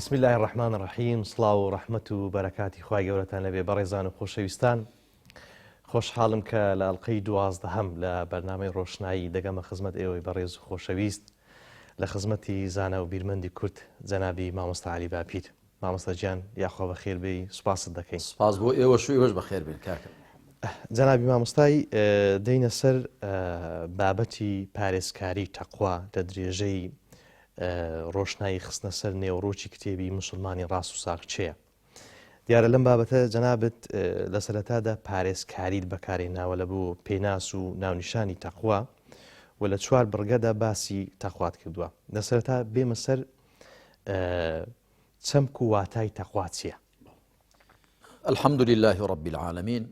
بسم اللە الرحمن الرحیم سڵاو و ڕەحمەت و بەرەکاتی خوای گەورەتان لەبێ بەڕێزان و خۆشەویستان خۆشحاڵم کە لە ئەڵلقەی دوازدەهەم لە بەرنامەی ڕۆشنایی دەگەمە خزمەت ئێوەی بەڕێز و خۆشەویست لە خزمەتی زانا و بیرمەندی کورد جەنابی مامۆستا عەلی باپیر مامۆستا گیان یاخوا بەخێر بێی سوپاست دەکەین. سوپاس بۆ ئێوەش و ئێوەش بەخێر بێن کاکە. جەنابی مامۆستای دێینە سەر بابەتی پارێزکاری تەقوا لە درێژەی ڕۆشنایی خستنە سەر نێوڕۆکی کتێبی موسڵمانی ڕاست و ساغ کێیە؟ دیارە لەم بابەتە جەنابت لە سەرەتادا پارێزکاریت بەکارهێناوە لە بۆ پێناس و ناونیشانی تەقوا و لە چوار بڕگەدا باسی تەقوات کردووە. لە سەرەتا بێمە سەر چەمک و واتای تەقوا چییە؟ الحمد لله رب العالمین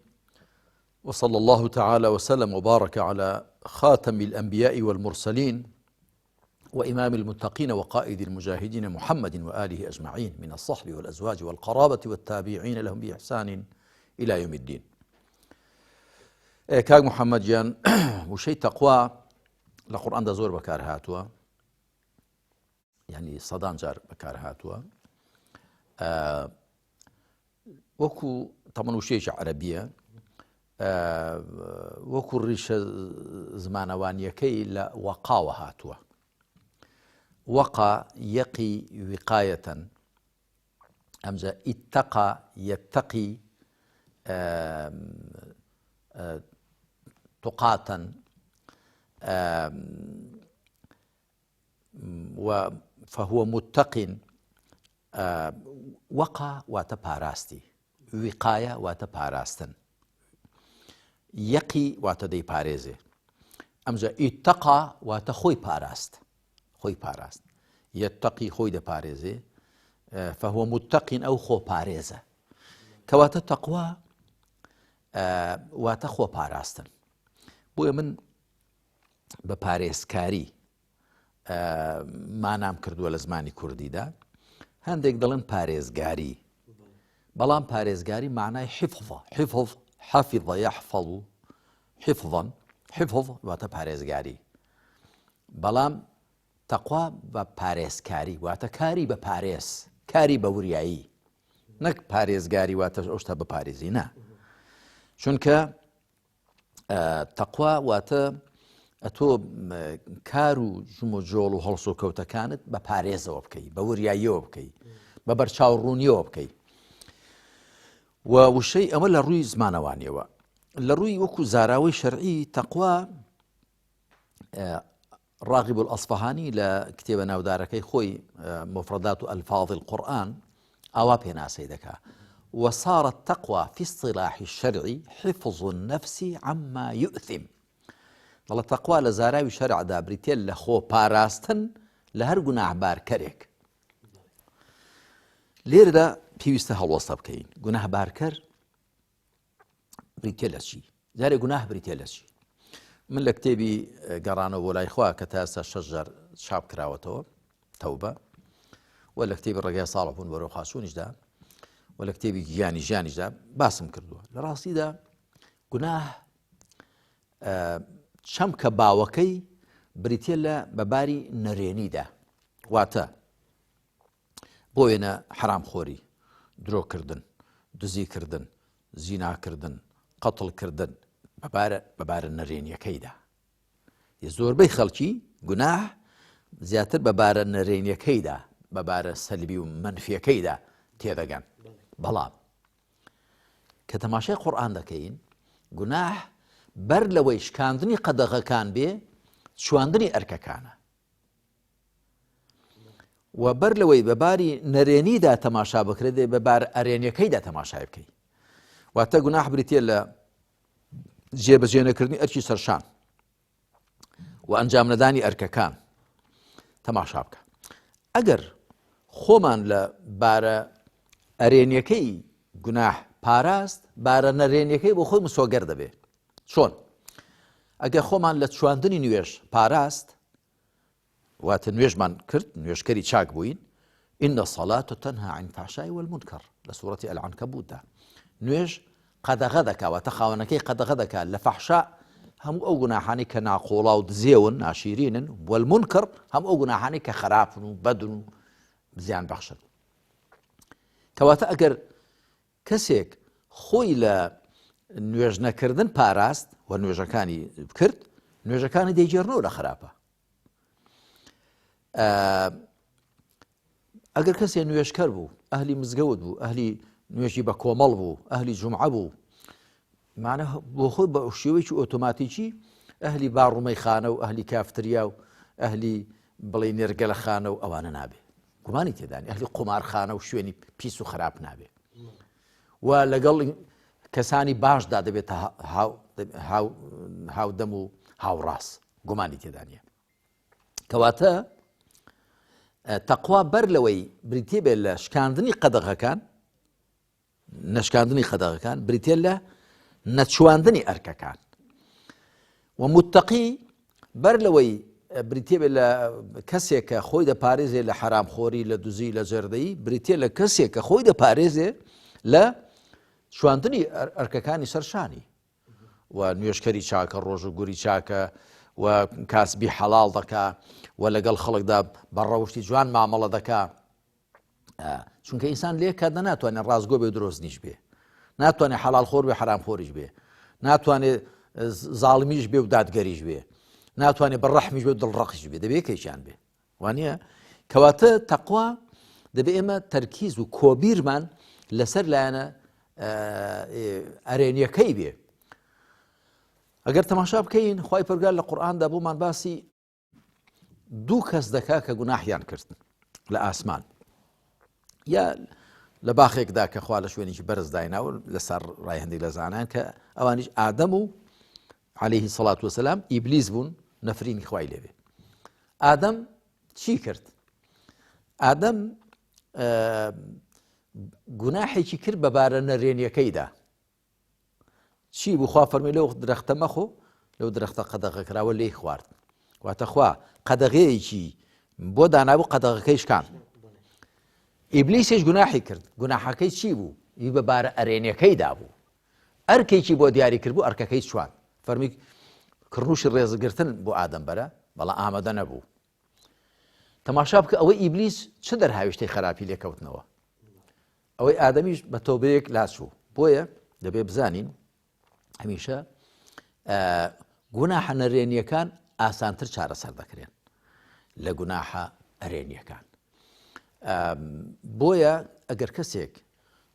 وصلى الله تعالى وسلم وبارك على خاتم الأنبياء والمرسلين وإمام المتقين وقائد المجاهدين محمد وآله أجمعين من الصحب والأزواج والقرابة والتابعين لهم بإحسان إلى يوم الدين. کاک محەممەد گیان وشەی تەقوا لە قورئاندا زۆر بەکار هاتووە یعنی سەدان جار بەکار هاتووە وەکو تەمەن وشەیەکی عەرەبیە وەکو ڕیشە زمانەوانیەکەی لە وەقاوە هاتووە وەقا یەقی وقایەتەن ئەمجا ئیتەقا یەتەقی تقاتەن و فهو متق وەقا واتە پاراستی وقایە واتە پاراستن یەقی واتە دەیپارێزێ ئەمجا ئیتەقا واتە خۆی پاراست خۆی پاراست یەتەقی خۆی دەپارێزێ فهو متقین ئەو خۆ پارێزە کەواتە تەقوا واتە خۆ پاراستن بۆیە من بە پارێزکاری مانام کردووە لە زمانی کوردیدا هەندێک دەڵێن پارێزگاری بەڵام پارێزگاری معنای حفظە حفظ حەفظە یحفظ حفظا حفظ واتە پارێزگاری بەڵام تەقوا بە پارێزکاری واتە کاری بە پارێز کاری بە وریایی نەک پارێزگاری واتە ئەو شتە بپارێزی نا چونکە تەقوا واتە ئەتۆ کار و جموجۆڵ و هەڵسوکەوتەکانت بە پارێزەوە بکەی بە وریاییەوە بکەی بە بەرچاو ڕوونیەوە بکەی و وشەی ئەمە لە ڕووی زمانەوانیەوە لە ڕووی وەکو زاراوەی شەرعی تەقوا ڕاغب الئەسفەهانی لە کتێبە ناودارەکەی خۆی مفردات الفاظ القرآن ئاوا پێناسەی دەکا وصار التقوى في اصطلاح الشرع حفظ النفس عما يؤثم دەڵە تەقوا لە زاراوی شەرعدا بریتە لە خۆ پاراستن لە هەر گوناهبارکەرێک لێرەدا پێویستە هەڵوەستە بکەین گوناهبارکەر بریتە لە چی جارێ گوناه بریتە لە چی من لە کتێبی گەڕانەوە بۆ لای خوا کە تا ئێستا شەش جار چاپ کراوەتەوە تەوبە و لە کتێبی ڕێگای ساڵح بوون بەرەو خاچوونیشدا و لە کتێبی گیانی ژیانیشدا باسم کردووە لە ڕاستیدا گوناه چەمکە باوەکەی بریتە لە بەباری نەرێنیدا واتە بۆ وێنە حەرامخۆری، درۆکردن، دزیکردن، زیناکردن، قەتڵکردن بە بارە نەرێنیەکەیدا. زۆربەی خەڵکی گوناه زیاتر بە بارە نەرێنیەکەیدا بە بارە سەلبی و مەنفیەکەیدا تێدەگەن. بەڵام کە تەماشای قورئان دەکەین گوناه بەر لەوەی شکاندنی قەدەغەکان بێ چواندنی ئەرکەکانە. و بەر لەوەی بە باری نەرێنیدا تەماشا بکرێت دەی بە بار ئەرێنیەکەیدا تەماشای بکەی واتە گوناح بریتە لە جێبەجێنەکردنی ئەرکی سەرشان و ئەنجام نەدانی ئەرکەکان تەماشا بکە ئەگەر خۆمان لە بارە ئەرێنیەکەی گوناح پاراست بارە نەرێنیەکەی بۆ خۆی مسۆگەر دەبێت چۆن؟ ئەگەر خۆمان لە چواندنی نوێژ پاراست، واتە نوێژمان کرد، نوێژکەری چاک بووین، إن الصلاة تنهى عن الفحشاء والمنكر لە سوڕەتی العنکبوتدا نوێژ قەدەغە دەکا، واتە خاوەنەکەی قەدەغە دەکا لە فەحشا هەموو ئەو گوناحانەی کە ناقۆڵا و دزێون ناشیرینن، والمنکر هەموو ئەو گوناحانەی کە خراپن و بەدن و زیان بەخشن. کەواتە ئەگەر کەسێک خۆی لە نوێژ نەکردن پاراست و نوێژەکانی کرد نوێژەکانی دەیگێڕنەوە لە خراپە ئەگەر کەسێ نوێژکەر بوو ئەهلی مزگەوت بوو ئەهلی نوێژی بە کۆمەڵ بوو ئەهلی جومعە بوو مانە بۆ خۆی بە شێوەیەکی ئۆتۆماتیکی ئەهلی باڕومەی خانە و ئەهلی کافتریا و ئەهلی بڵێ نێرگەلە خانە و ئەوانە نابێ گومانی تێدانی ئەهلی قومارخانە و شوێنی پیس و خراپ نابێ و لەگەڵ کەسانی باشدا دەبێت هاودەم و هاوڕاست گومانی تێدانە کەواتە تەقوا بەر لەوەی بریتە بێت لە شکاندنی قەدەغەکان نەشکاندنی قەدەغەکان بریتە لە نەچواندنی ئەرکەکان و متەقی بەر لەوەی بریتە بێت لە کەسێک کە خۆی دەپارێزێ لە حرامخۆری لە دوزی لە جەردەی بریتە لە کەسێک کە خۆی دەپارێزێ لە چواندنی ئەرکەکانی سەرشانی و نوێژکەری چاکە ڕۆژ و گوری چاکە و کاسبی حەڵاڵ دەکا و لەگەڵ خەڵکدا بە ڕەوشی جوان مامەڵە دەکا چونکە ئینسان لێ کاتدا ناتوانێت ڕاستگۆ بێ درۆزنیش بێ ناتوانێت حەڵال خۆر بێ حرام خۆریش بێ ناتوانێت زاڵمیش بێ و دادگەریش بێ ناتوانێت بە ڕەحمیش بێ دڵڕەقیش بێ دەبێ کێکیان بێ وانە کەواتە تەقوا دەبێ ئێمە تەرکیز و کۆبیرمان لەسەر لایەنە ئەرێنیەکەی بێ ئەگەر تەماشا بکەین خی پەرگار لە قورآاندا بۆمان باسی دوو کەس دەکا کە گوناحیان کرد لە ئاسمان یا لە باخێکدا کە خوا لە شوێنێکی بەرز دایناوە لەسەر ڕای هەندێک لە زانان کە ئەوانیش ئادەم و عليه سەڵات وسلام ئیبلیس بوون نەفرینی خوای لێبێ ئادەم چی کرد ئادەم گوناحێکی کرد بە بارە نەرێنیەکەیدا چی بوو خوا فەرمی لەو درەختە مەخۆ لەو درەختە قەدەغەکراوە لێی خوارد واتە خوا قەدەغەیەکی بۆ دانابوو قەدەغەکەی شکان ئیبلیسیش گوناحی کرد گوناحەکەی چی بوو ی بە بارە ئەرێنیەکەی دابوو ئەرکێکی بۆ دیاری کرد بوو ئەرکەکەی چوان فەرمی کڕنوشی ڕێزگرتن بۆ ئادەم بەرە بەڵام ئامادە نەبوو تەماشا بکە ئەوەی ئیبلیس چ دەرهاویشتەی خراپی لێکەوتنەوە ئەوەی ئادەمیش بە تۆبەیەک لاچوو بۆیە دەبێ بزانین هەمیشە گوناحە نەرێنیەکان ئاسانتر چارەسەر دەکرێن لە گوناحە ئەرێنیەکان بۆیە ئەگەر کەسێک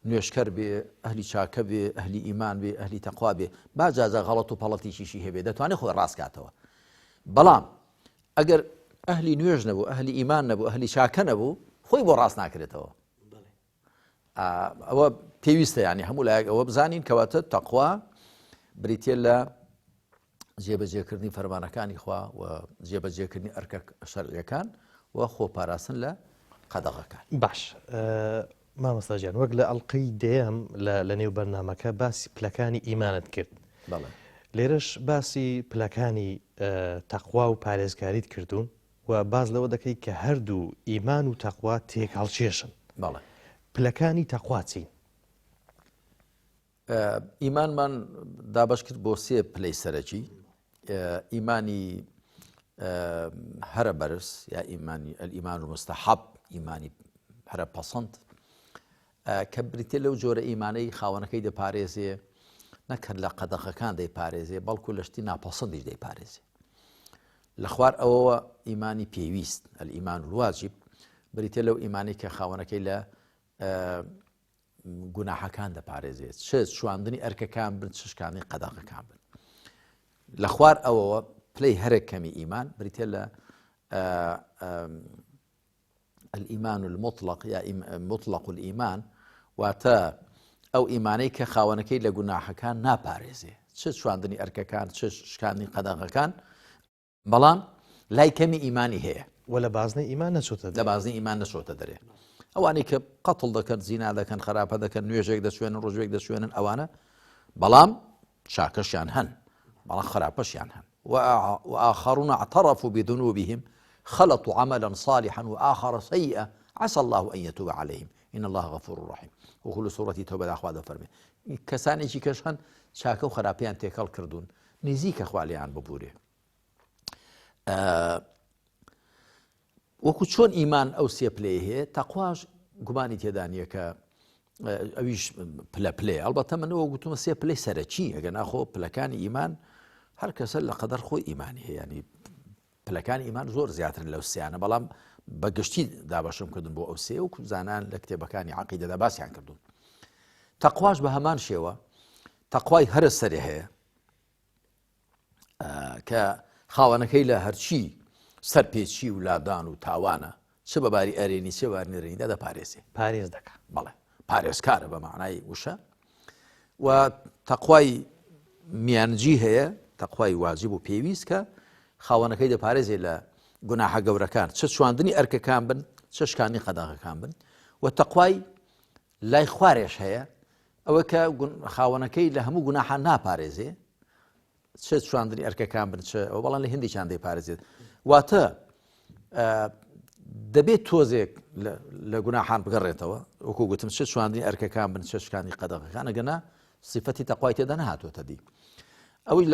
نوێشکەر بێ ئەهلی چاکە بێ ئەهلی ئیمان بێ ئەهلی تەقوا بێ با جازە غەڵەت و پەڵەتیشیشی هەبێ دەتوانێت خۆی ڕاستکاتەوە بەڵام ئەگەر ئەهلی نوێژ نەبوو ئەهلی ئیمان نەبوو ئەهلی چاکە نەبوو خۆی بۆ ڕاست ناکرێتەوە ئەوە پێویستە ینی هەموو لایەک ئەوە بزانین کەواتە تەقوا بریتە لە جێبەجێکردنی فەرمانەکانی خوا و جێبەجێکردنی ئەرکە شەرعیەکان و خۆپاراستن لە قەدەغەکان. باش مامۆستا گیان وەک لە ئەڵلقەی دەیەم لە نێو بەرنمەکە باسی پلەکانی ئیمانت کرد لێرەش باسی پلەکانی تەقوا و پارێزگاریت کردوون و باس لەوە دەکەی کە هەردوو ئیمان و تەقوا تێکهەڵکێشن. بەڵێ. پلەکانی تەقوا چین؟ ئیمانمان دابەش کرد بۆ سێ پلەی سەرەکی ئیمانی هەرە بەرز یا ئیمانی ئەلئیمان و مستەحەب ئیمانی هەرە پەسەند کە بریتە لەو جۆرە ئیمانەی خاوەنەکەی دەپارێزێ نەک هەر لە قەدەغەکان دەیپارێزێ بەڵکو لە شتی ناپەسەندیش دەیپارێزێ لە خوار ئەوەوە ئیمانی پێویست، الایمان الواجب، بریتیە لەو ئیمانەی کە خاوەنەکەی لە گوناحەکان دەپارێزێت، چ چواندنی ئەرکەکان بن چ شکاندنی قەدەغەکان بن. لە خوار ئەوەوە پلەی هەرە کەمی ئیمان بریتیە لە الایمان المطلق یا مطلق الایمان واتە ئەو ئیمانەی کە خاوەنەکەی لە گوناحەکان ناپارێزێ چ چواندنی ئەرکەکان چ شکاندنی قەدەغەکان بەڵام لای کەمی ئیمانی هەیە و لە بازنەی ئیمان نەچۆتە لە بازنەی ئیمان نەچۆتە دەرێ ئەوانەی کە قەتڵ دەکەن زینا دەکەن خراپە دەکەن نوێژێک دەچوێنن ڕۆژێک دەچوێنن ئەوانە بەڵام چاکەشیان هەن بەڵام خراپەشیان هەن وآخرون اعترفوا بذنوبهم خلطوا عملا صالحا وآخر سيئا عسى الله أن يتوب عليهم إن الله غفور رحيم وەکو لە سوڕەتی تەوبەدا خوا دەفەرمێ کەسانێکی کەش هەن چاکە و خراپیان تێکەڵ کردوون نزیکە خوا لێیان ببورێ وەکو چۆن ئیمان ئەو سێ پلەی هەیە تەقواش گومانی تێدا نییە کە ئەویش پلە پلەیە ئەڵبەتە منەوە گوتمە سێ پلەی سەرەکی ئەگە ناخۆ پلەکانی ئیمان هەر کەسە لە قەدەر خۆی ئیمانی هەیە ینی پلەکانی ئیمان زۆر زیاترن لەو سیانە بەڵام بە گشتی دابەشم کردن بۆ ئەو سێ و زانان لە کتێبەکانی عقیدەدا باسیان کردوون تەقواش بە هەمان شێوە تەقوای هەرە سەرێ هەیە کە خاوەنەکەی لە هەرچی سەرپێچی و لادان و تاوانە چ بە باری ئەرێنی چ باری نەرێنیدا دەپارێزێ پارێز دەکا بەڵێ پارێزکارە بە معنای وشە و تەخوای میانجی هەیە تەخوای واجب و پێویست کە خاوەنەکەی دەپارێزێ لە گوناحە گەورەکان چ چواندنی ئەرکەکان بن چ شکانی قەداغەکان بن و تەخوای لای خوارێش هەیە ئەوە کە خاوەنەکەی لە هەموو گوناحان ناپارێزێ چ چواندنی ئەرکەکان بن چ ئەو بەڵام لە هندێکیان دەیپارێزێت واتە دەبێت تۆزێک لە گوناحان بگەڕێتەوە وەکو گوتم چ چواندنی ئەرکەکان بن چ شکانی قەدەغەکان ئەگەنا سیفەتی تەقوای تێدا نەهاتووەتە دی ئەوەی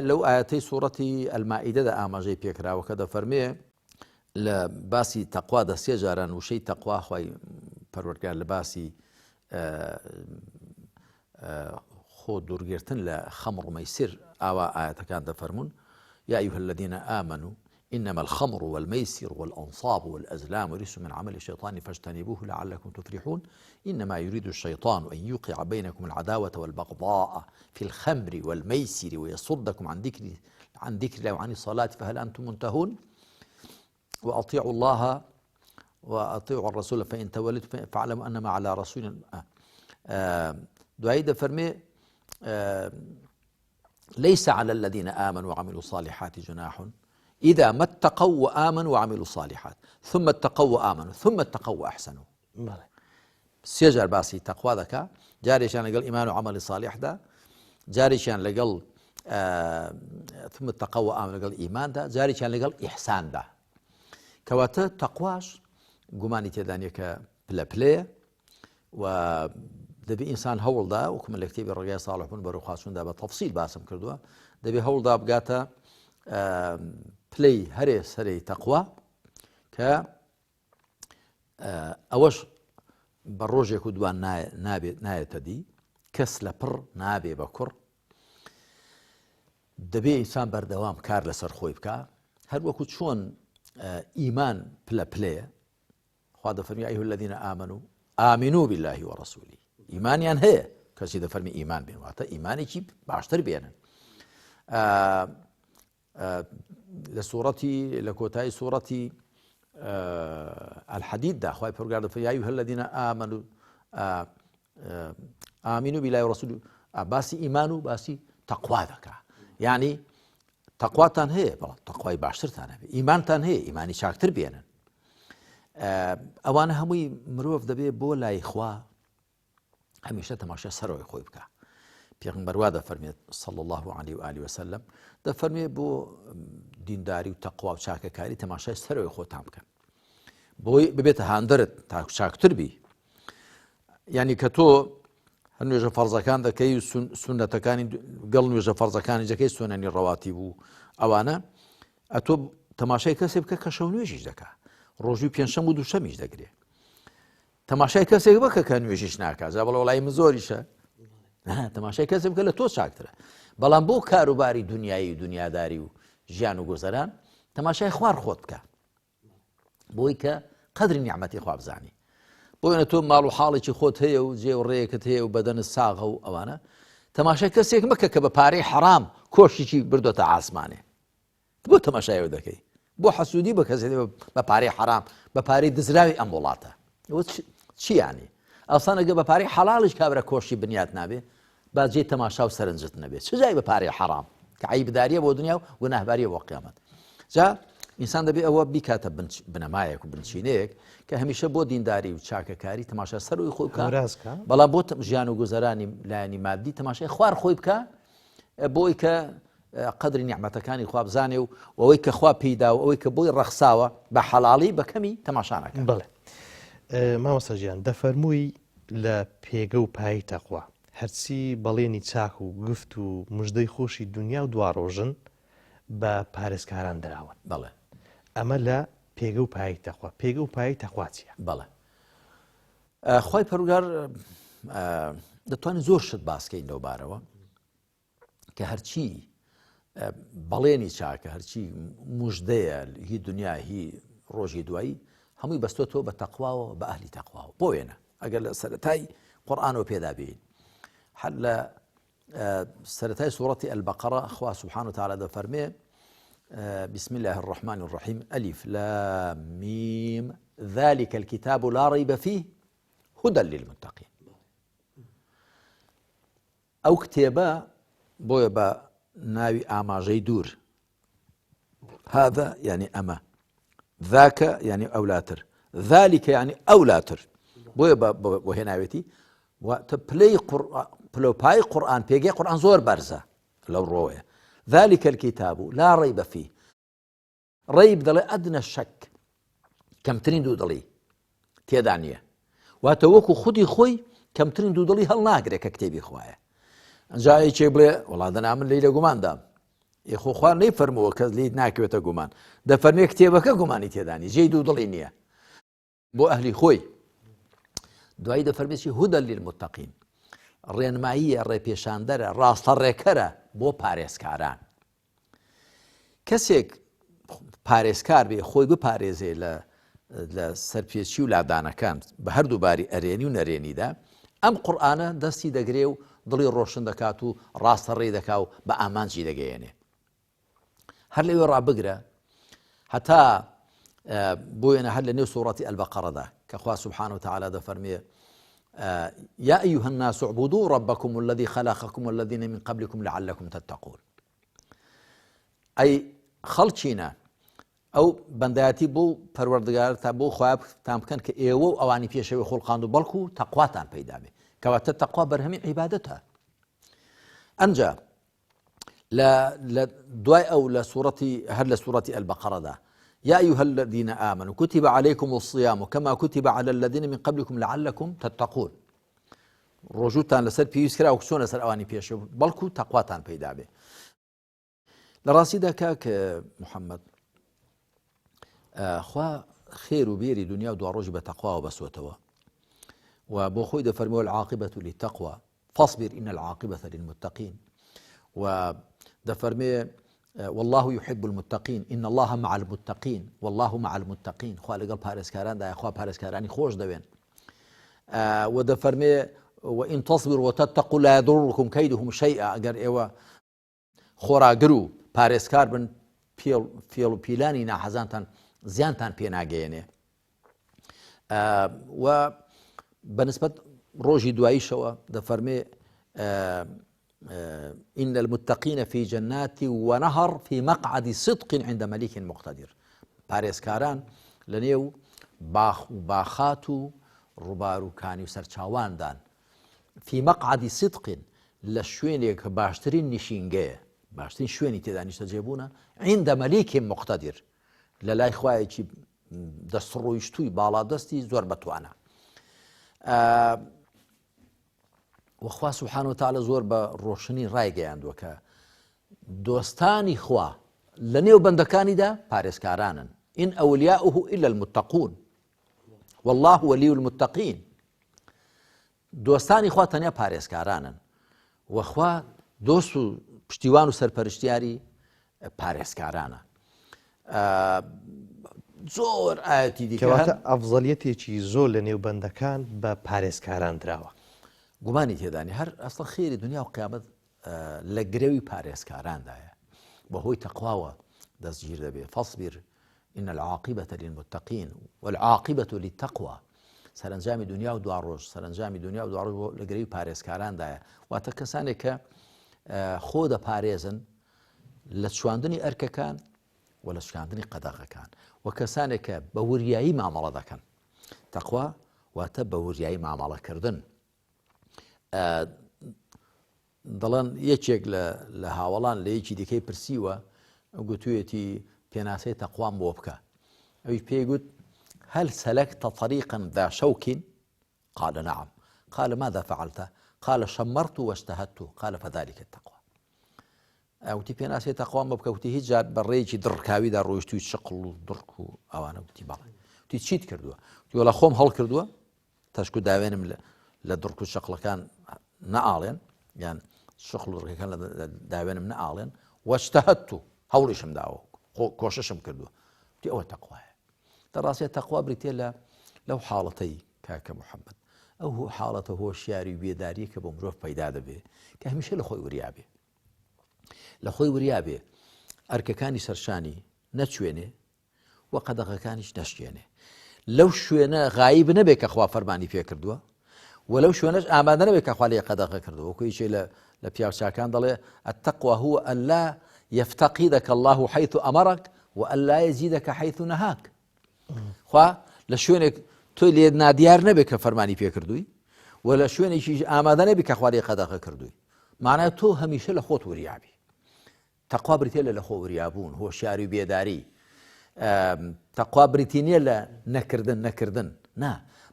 لەو ئاەتەی سوڕەتی ئەلمائیدەدا ئاماژەی پێکراوە کە دەفەرمێ لە باسی تەقوا دە سێ جاران وشەی تەقوا خوای پەروەردگار لە باسی خۆ دوورگرتن لە خەمڕ و مەیسر ئاوا ئاەتەکان دەفەرمونون يا أيها الذين آمنوا إنما الخمر والميسر والأنصاب والأزلام رجس من عمل الشيطان فاجتنبوه لعلكم تفلحون إنما يريد الشيطان أن يوقع بينكم العداوة والبغضاء في الخمر والميسر ويصدكم عن ذكر عن ذكر الله وعن الصلاة فهل أنتم منتهون وأطيعوا الله وأطيعوا الرسول فإن توليتم فاعلموا أنما على رسول آه، آه، دوایی دەفەرمێ آه، ليس على الذين آمنوا وعملوا الصالحات جناح إذا ما اتقوا وآمنوا وعملوا الصالحات ثم اتقوا وآمنوا ثم اتقوا وأحسنوا سێ جار باسی تەقوا دەکا جارێکیان لەگەڵ ئیمان و عملی صالحدا جارێکیان لەگەڵ ثم تەقوا ئام لەگەڵ ئیماندا جارێکیان لەگەڵ ئیحساندا کەواتە تەقواش گومانی تێدانە کە پلە پلەیە و دەبێ ئینسان هەوڵدا وەکو من لە کتێبی ڕێگای ساڵح بوون بەرەو خاچوندا بە تەفسیل باسم کردووە دەبێ هەوڵدا بگاتە پلەی هەرێ سەرەی تەقوا کە ئەوەش بە ڕۆژێک و دوان نابێت نایەتە دی کەس لە پڕ نابێ بە کوڕ دەبێ ئینسان بەردەوام کار لەسەر خۆی بکە هەر وەکو چۆن ئیمان پلە پلەیە خوا دەفەرمی أيها الذين آمنوا آمنوا بالله ورسوله ئیمانیان هەیە کەسی دەفەرمی ئیمان بێن واتە ئیمانێکی باشتر بێنن لە سوڕەتی لە کۆتایی سوڕەتی الحديد دا خوای پەروەردگار دەفەرموێ یا أيها الذين آمنوا آمنوا بالله ورسوله باسی ئیمان و باسی تەقوا دەکا یعنی تەقواتان هەیە بەڵام تەقوای باشترتان هەبێ ئیمانتان هەیە ئیمانی چاکتر بێنن ئەوانە هەمووی مرۆڤ دەبێ بۆ لای خوا هەمیشە تەماشای سەرەوەی خۆی بکە پێغمبەر وا دەفەرمێت صلى الله عليه و آله وسلم دەفەرمێ بۆ دینداری و تەقوا و چاکەکاری تەماشای سەرەوەی خۆتان بکەن بۆی ببێتە هاندەرت تاکو چاکتر بی یعنی کە تۆ هەر نوێژە فەرزەکان دەکەی و سونەتەکانی گەڵ نوێژە فەرزەکانی دەکەی سونەنی ڕەواتی بوو ئەوانە ئەتۆ تەماشای کەسێ بکە کە شەو نوێژیش دەکا ڕۆژوی پێنجشەم و دووشەمیش دەگرێ تەماشای کەسێک بکە کە نوێژیش ناکات جا بڵێ وڵی من زۆریشە تەماشای کەسێک بکە لە تۆ چاکترە بەڵام بۆ کاروباری دنیایی و دنیاداری و ژیان و گۆزەران تەماشای خوار خۆت بکە بۆی کە قەدری نیعممەتی خوا بزانی بۆیە تۆ ماڵ و حاڵێکی خۆت هەیە و جێ و ڕێیەکت هەیە و بەدەن ساغە و ئەوانە تەماشای کەسێک مەکە کە بە پارەی حرام کۆشیی بردۆتە ئاسمانێ بۆ تەماشای ئەو دەکەی بۆ حەسوودی بە کەسێ بە پارەی حەرام بە پارەی دزراوی ئەم وڵاتە ئەوە چیانی ئاسان ئەگە بە پارەی حەڵاڵیش کابرا کۆشی بنیات نابێ با جێی تەماشا و سەرنجت نەبێت چ جای بە پارەی حەرام کە عیبداریە بۆ دنیا و گوناهباریە بۆ قیامەت جا ئینسان دەبێ ئەوە بیکاتە بنەمایەک و بنچینەیەک کە هەمیشە بۆ دینداری و چاکەکاری تەماشا سەروی خۆی بکە بەڵام بۆ ژیان و گوزەرانی لایەنی مادی تەماشای خوار خۆی بکە بۆی کە قەدری نیعمەتەکانی خوا بزانێ و ئەوەی کە خوا پێی دا و ئەوەی کە بۆی ڕەخساوە بە حەڵاڵی بە کەمی تەماشا نەکا. بەڵێ مامۆستا گیان دەفەرمووی لە پێگە و پایەی تەقوا هەرچی بەڵێنی چاک و گفت و مژدەی خۆشی دونیا و دواڕۆژن بە پارێزکاران دراون. بەڵێ. ئەمە لە پێگە و پایەی تەقوا. پێگە و پایەی تەقوا چییە؟ بەڵێ. خوای پەروگار. دەتوانین زۆر شت باسکەین لەو بارەوە کە هەرچی بەڵێنی چاکە هەرچی مژدەیە هی دنیا هی ڕۆژی دوایی هەمووی بەستۆتەوە بە تەقواوە بە ئەهلی تەقواوە بۆ وێنە ئەگەر لە سەرەتای قورئانەوە پێدا بین هەر لە سەرەتای سوڕەتی البقرە خوا سبحانه وتعالى دەفەرمێ بسم الله الرحمن الرحيم ألف لام ميم ذلك الكتاب لا ريب فيه هدى للمتقين ئەو کتێبە بۆیە بە ناوی ئاماژەی دوور هذا یعنی ئەمە ذاك یعنی ئەولاتر ذلك یعنی ئەولاتر بۆیە بۆ هێناوێتی واتە پلەی پلۆپای قورآن پێگەی قورآن زۆر بەرزە لەو ڕۆیە ذلك الكتاب لا ريب فيه ڕەیب دەڵێ ئەدنە شەک کەمترین دوودڵی تێدا نییە واتە وەکو خودی خۆی کەمترین دوودڵی هەڵناگرێت کە کتێبی خوایە ئەنجا یەکێک بڵێ وڵا دەنا من لی لە گوماندام یخۆ خوا نەی فەرمووە کەس لیت ناکەوێتە گومان دەفەرمێ کتێبەکە گومانی تێدانی جێی دوودڵی نییە بۆ ئەهلی خۆی دوایی دەفەرمێ چی هدى للمتقین ڕێنماییە ڕێپێشاندەرە ڕاستە ڕێکەرە بۆ پارێزکاران کەسێک پارێزکار بێ خۆی بپارێزێ لە لە سەرپێچی و لادانەکان بە هەردوو باری ئەرێنی و نەرێنیدا ئەم قورآانە دەستی دەگرێ و دڵی ڕۆشن دەکات و ڕاستە ڕێ دەکا و بە ئامانجی دەگەیەنێ هەر لەوێ ڕابگرە هەتا بۆیەنە هەر لە نێو سوڕەتی البقرەدا کە خوا سبحانه وتعالى دەفەرمێ يا أيها الناس اعبدوا ربكم الذي خلقكم والذين من قبلكم لعلكم تتقون ئەی خەڵکینە ئەو بەندایەتی بۆ پەروەردگارتان بۆ خوایان بکەن کە ئێوە و ئەوانی پێشەوەی خوڵقاند و بەڵکو تەقواتان پەیدا بێ کەواتە تەقوا بەرهەمی عیبادەتە ئەمجا لە دوای ئەو لە سوڕەتی هەر لە سوڕەتی البقرەدا يا أيها الذين آمنوا كتب عليكم الصيام كما كتب على الذين من قبلكم لعلكم تتقون ڕۆژووتان لەسەر پێویست کرا و چۆن لەسەر ئەوانی پێش بەڵکو تەقواتان پەیدا بێ لە ڕاستیدا کاک محەممەد خوا خێر و بێری دنیا و دواڕۆژی بە تەقواوە بەسوەتەوە و بۆ خۆی دەفەرمەوە العاقبة للتقوى فاصبر إن العاقبة للمتقين و دەفەرمێ والله يحب المتقين إن الله مع المتقين والله مع المتقين خوا لەگەڵ پارێزکاراندایە خوا پارێزکارانی خۆش دەوێن و دەفەرمێ وإن تصبروا وتتقوا لا يضركم كيدهم شيئا ئەگەر ئێوە خۆراگر و پارێزکار بن فێڵ و پیلانی ناحەزانتان زیانتان پێ ناگەیەنێ و بەنسبەت ڕۆژی دواییشەوە دەفەرمێ إن المتقين في جنات ونهر في مقعد صدق عند ملك مقتدر پارێزکاران لە نێو باخ و باخات و ڕووبار و کانی و سەرچاواندان في مقعد صدق لە شوێنێک کە باشترین نیشینگەیە، باشترین شوێنی تێدا نیشتەجێبوونە، عند ملیک مقتدر، لە لای خوایەکی دەستڕۆیشتووی باڵادەستی زۆر بەتوانا. وخوا سبحانه وتعالى زۆر بە ڕۆشنی ڕایگەیاندووە کە دۆستانی خوا لە نێو بەندەکانیدا پارێزکارانن إن أولياؤه إلا المتقون والله ولي المتقين دۆستانی خوا تەنیا پارێزکارانن و خوا دۆست و پشتیوان و سەرپەرشتیاری پارێزکارانە. زۆر ئاەتی دیکە کەواتە ئەفزەلیەتێکی زۆر لە نێو بەندەکان بە پارێزکاران دراوە. گومانی تێدانی هەر ئەسڵ خێری دنیا و قیامەت لە گرەوی پارێزکاراندایە بەهۆی تەقواوە دەستگیر دەبێ فاصبر إن العاقبة للمتقين والعاقبة للتقوى سەرنجامی دنیا و دوا ڕۆژ سەرنجامی دنیا و دوا ڕۆژ لە گرەوی پارێزکاراندایە واتە کەسانێک کە خۆ دەپارێزن لە چواندنی ئەرکەکان و لە شکاندنی قەدەغەکان و کەسانێک کە بە وریایی مامەڵە دەکەن تەقوا واتە بە وریایی مامەڵەکردن دەڵێن یەکێک لە هاوەڵان لە یەکی دیکەی پرسیوە گوتویەتی پێناسەی تەقوام بۆ بکە ئەویش پێی گوت هل سلكت طريقا ذا شوك قال نعم قال ماذا فعلت قال شمرت واجتهدت قال فذلك التقوى وتی پێناسەی تەقوام بۆ بکە وتی هیچ جار بە ڕێیەکی دڕکاویدا ڕۆیشتووی چقڵ و دڕک و ئەوانە وتی بەڵێ وتی چیت کردووە وتی وەڵا خۆم هەڵکردووە تەشک و داوێنم لە. لە دڕک و چەقڵەکان نەئاڵێن یان شقل و دڕکەکان لە داوێنم نەئاڵێن واجتهدت هەوڵیشم داوە کۆششم کردووە وتی ئەوە تەقوایە لە ڕاستە تەقوا بریتە لە لەو حاڵەتەی کاکە محەممەد ئەو حاڵەتە هۆشیاری و بێداریە کە بۆ مرۆڤ پەیدا دەبێ کە هەمیشە لە خۆی وریابێ لە خۆی وریابێ ئەرکەکانی سەرشانی نەچوێنێ و قەدەغەکانیش نەشکێنێ لەو شوێنە غایب نەبێ کە خوا فەرمانی پێکردووە و لەو شوێنەش ئامادە نەبێ کە خوا لێ قەدەغە کردووە وەکو یەکێ لە لە پیاوچاکان دەڵێ التقوى هو أن لا يفتقدك الله حيث أمرك وأن لا يزيدك حيث نهاك خوا لە شوێنێک تۆی لێ نادیار نەبێ کە فەرمانی پێکردووی و لە شوێنێکیش ئامادە نەبی کە خوا لێ قەدەغە کردووی معنای تۆ هەمیشە لە خۆت وریابی تەقوا بریتیە لە لەخۆ وریابوون، هۆشیاری و بێداری. تەقوا بریتی نییە لە نەکردن نەکردن نا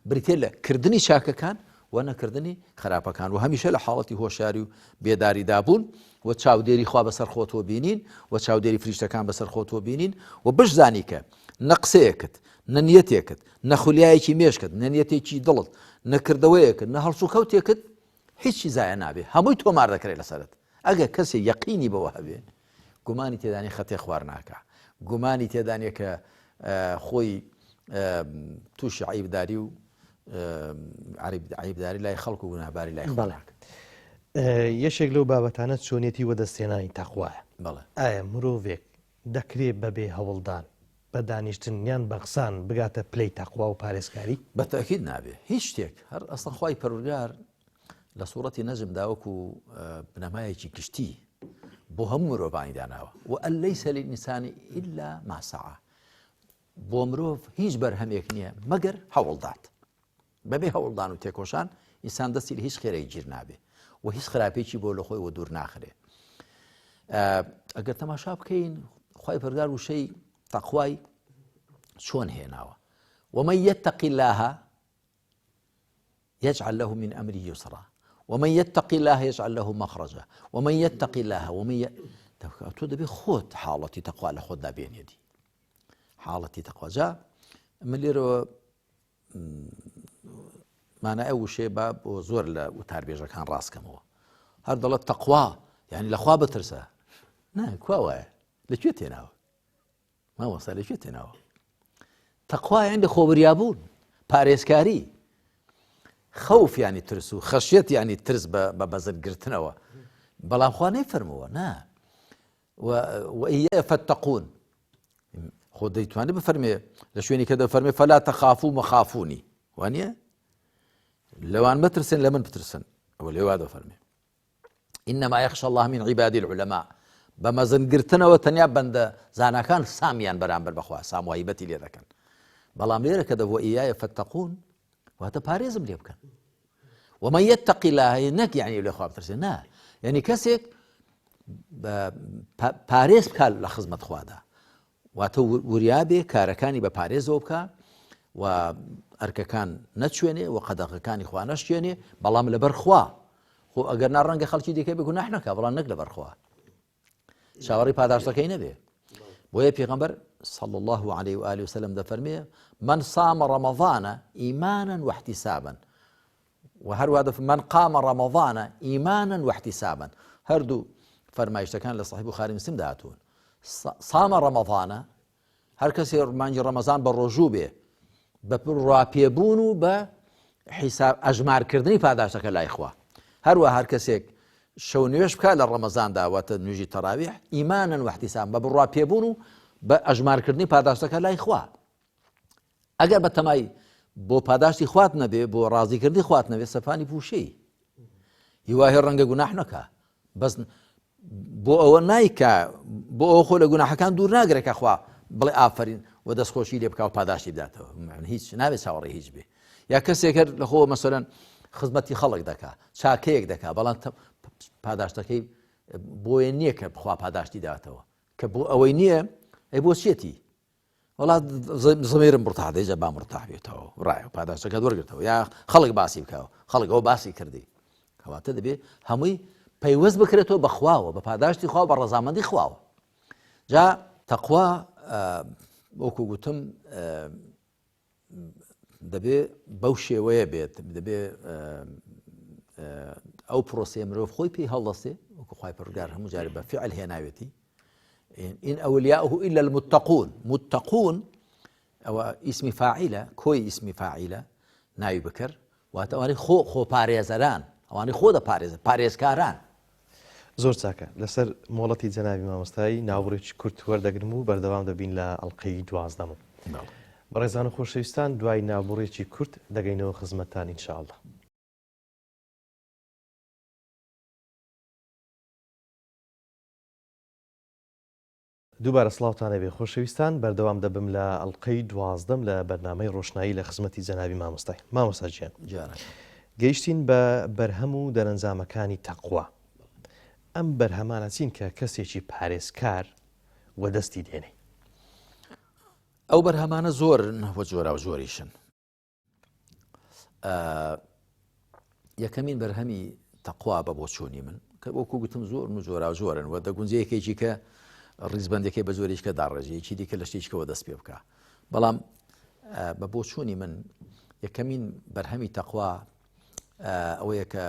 بریتە لە کردنی چاکەکان و نەکردنی خراپەکان و هەمیشە لە حاڵەتی هۆشیاری و بێداریدا بوون و چاودێری خوا بەسەر خۆتەوە بینین و چاودێری فریشتەکان بەسەر خۆتەوە بینین و بشزانی کە نە قسەیەکت نە نیەتێکت نە خولیایەکی مێشکت نە نیەتێکی دڵت نەکردەوەیەکت نە هەڵسوکەوتێکت هیچی زایە نابێ هەمووی تۆمار دەکرێت لەسەرت ئەگەر کەسێ یەقینی بەوە هەبێ گومانی تێدانی خەتێ خوار ناکا گومانی تێدانە کە خۆی تووشی عیبداری و عیبداری لای خەڵک و گوناهباری لای خۆڵاک. یەکێک لەو بابەتانە چۆنیەتی وەدەستهێنانی تەقوایە. بەڵێ. ئایا مرۆڤێک دەکرێ بەبێ هەوڵدان، بە دانیشتن یان بە قسان بگاتە پلەی تەقوا و پارێزکاری؟ بە تەئکید نابێ. هیچ شتێک. هەر ئەسڵەن خوای پەروەردگار لە سوڕەتی نەجم دا وەکو بنەمایەکی گشتی بۆ هەموو مرۆڤانی داناوە وأن ليس للإنسان إلا ما سعى بۆ مرۆڤ هیچ بەرهەمێک نییە مەگەر هەوڵدات بەبێ هەوڵدان و تێکۆشان ئینسان دەستی لە هیچ خێرێک گیر نابێ و هیچ خراپێکی بۆ لە خۆی وە دوور ناخرێ ئەگەر تەماشا بکەین خی پەرگار وشەی تەخوای چۆن هێناوە ومن يتق الله يجعل له من أمره يسرا ومن يتق الله يجعل له مخرجا ومن يتق الله ومن ي... تۆ دەبێ خۆت حاڵەتی تەقوا لە خۆتدا بێنێدی حاڵەتی تەقوا جا من لێرەوە مانای ئەو وشەیە با بۆ زۆر لە وتاربێژەکان ڕاستکەمەوە هەر دەڵێت تەقوا یعنی لەخوا بترسە نا کوا وایە لەکوێ تێناوە مامۆستا لەکوێ تێناوە تەقوا یان لە خۆبریابوون پارێزکاری خەوف ینی ترس و خەشیەت ینی ترس بە بەزرگرتنەوە بەڵام خوا نەیفەرمەوە نا وإياي فاتقون خۆ دەیتوانێت بفەرمێ لە شوێنی کە دەفەرمێ فلا تخافوا وخافوني وانە لەوان مەترسن لە من بترسن ئەوە لێوا دەفەرمێ إنما يخشى الله من عباده العلماء بە مەزنگرتنەوە تەنیا بەندە زاناکان سامیان بەرامبەر بەخوا سام و هەیبەتی لێ دەکەن بەڵام لێرە کە دەبووە إياي فاتقون واتە پارێزم لێ بکەن ومن يتق الله نەک یعنی لە خوا بترسێ نا یعنی کەسێک پارێز بکات لە خزمەت خوادا واتە وریا بێ کارەکانی بە پارێزەوە بکە و ئەرکەکان نەچوێنێ و قەدەغەکانی خوا نەشتێنێ بەڵام لەبەر خوا خۆ ئەگەر ناڕەنگە خەڵکی دیکە بێ گوناح نەکە بەڵام نەک لەبەر خوا چاوەڕی پاداشتەکەی نەبێ بۆیە پێغەمبەر صلى الله عليه وآله وسلم دەفەرمێ من صام رمضان إيمانا واحتسابا و هەروە دەف من قام رمضان إيمانا واحتسابا هەردوو فەرمایشتەکان لە صحیح بخاری مسلم داهاتوون صام رمضان هەر کەسێ مانگی ڕەمەزان بە ڕۆژوو بێ بە ڕاپێبوون و بە حیساب ئەژمارکردنی پاداشتەکە لای خوا هەروە هەر کەسێک شەو نوێژ بکات لە ڕەمەزاندا واتە نوێژی تەراویح ئیمانن واحتساب بە بڕوا پێبوون و بە ئەژمارکردنی پاداشتەکە لای خوا ئەگەر بە تەمای بۆ پاداشتی خوات نەبێ بۆ ڕازیکردنی خوات نەبێ سەپانی پوشەی هیواهی ڕەنگە گوناح نەکا بەس بۆ ئەوە نایکا بۆ ئەوە خۆ لە گوناحەکان دوور ناگرێ کە خوا بڵێ ئافرین و دەستخۆشی لێ بکا و پاداشتی بداتەوە هیچ نابێت چاوەڕێ هیچ بێ یا کەسێک هەر لە خۆ مەسەرەن خزمەتی خەڵک دەکا چاکەیەک دەکا بەڵام پاداشتەکەی بۆیە نییە کە بخوا پاداشتی داتەوە کە بۆ ئەوەی نییە ئەی بۆ چیەتی وەڵا زمیرم مرتاح دەی جا با مرتاح بێتەوە ڕایە پاداشتەکەت وەرگرتەوە یا خەڵک باسی بکەوە خەڵک ئەو باسی کردی کەواتە دەبێ هەمووی پەیوەست بکرێتەوە بە خواوە بە پاداشتی خوا بە ڕەزامەندی خواوە جا تەقوا وەکو گوتم. دەبێ بەو شێوەیە بێت دەبێ ئەو پرۆسەیە مرۆڤ خۆی پێی هەڵدەستێ وەکو خوای پەروەردگار هەموو جارێ بە فعل هێناوێتی إن أولياؤه إلا المتقون متقون ئەوە ئیسمی فاعلە کۆی ئیسمی فاعلە ناوی بکەر واتە ئەوانەی خۆ خۆپارێزەران ئەوانەی خۆ دەپارێزن پارێزکاران. زۆر چاکە لەسەر مۆڵەتی جەنابی مامۆستای ناوبڕێکی کورت وەردەگرم و بەردەوام دەبین لە ئەڵقەی دوازدەم. بەڕێزان و خۆشەویستان دوای ناوبڕێکی کورت دەگەینەوە خزمەتتان ان شاء اللە. دووبارە سڵاوتان لێبێ خۆشەویستان بەردەوام دەبم لە ئەڵقەی دوازدەم لە بەرنامەی ڕۆشنایی لە خزمەتی جەنابی مامۆستای مامۆستا گیان جارە گەیشتین بە بەرهەم و دەرەنجامەکانی تەقوا ئەم بەرهەمانە چین کە کەسێکی پارێزکار وەدەستی دێنێ؟ ئەو بەرهەمانە زۆرن و جۆراوجۆریشن. یەکەمین بەرهەمی تەقوا بە بۆچوونی من کە وەکو گوتم زۆر و جۆرا زۆرن و دەگونجێ یەکێکی کە ڕیزبندەکەی بە زۆریشکە داڕێژی یەکی دیکە لە شتێکەوە دەست پێ بکە بەڵام بە بۆچوونی من یەکەمین بەرهەمی تەقوا ئەوەیە کە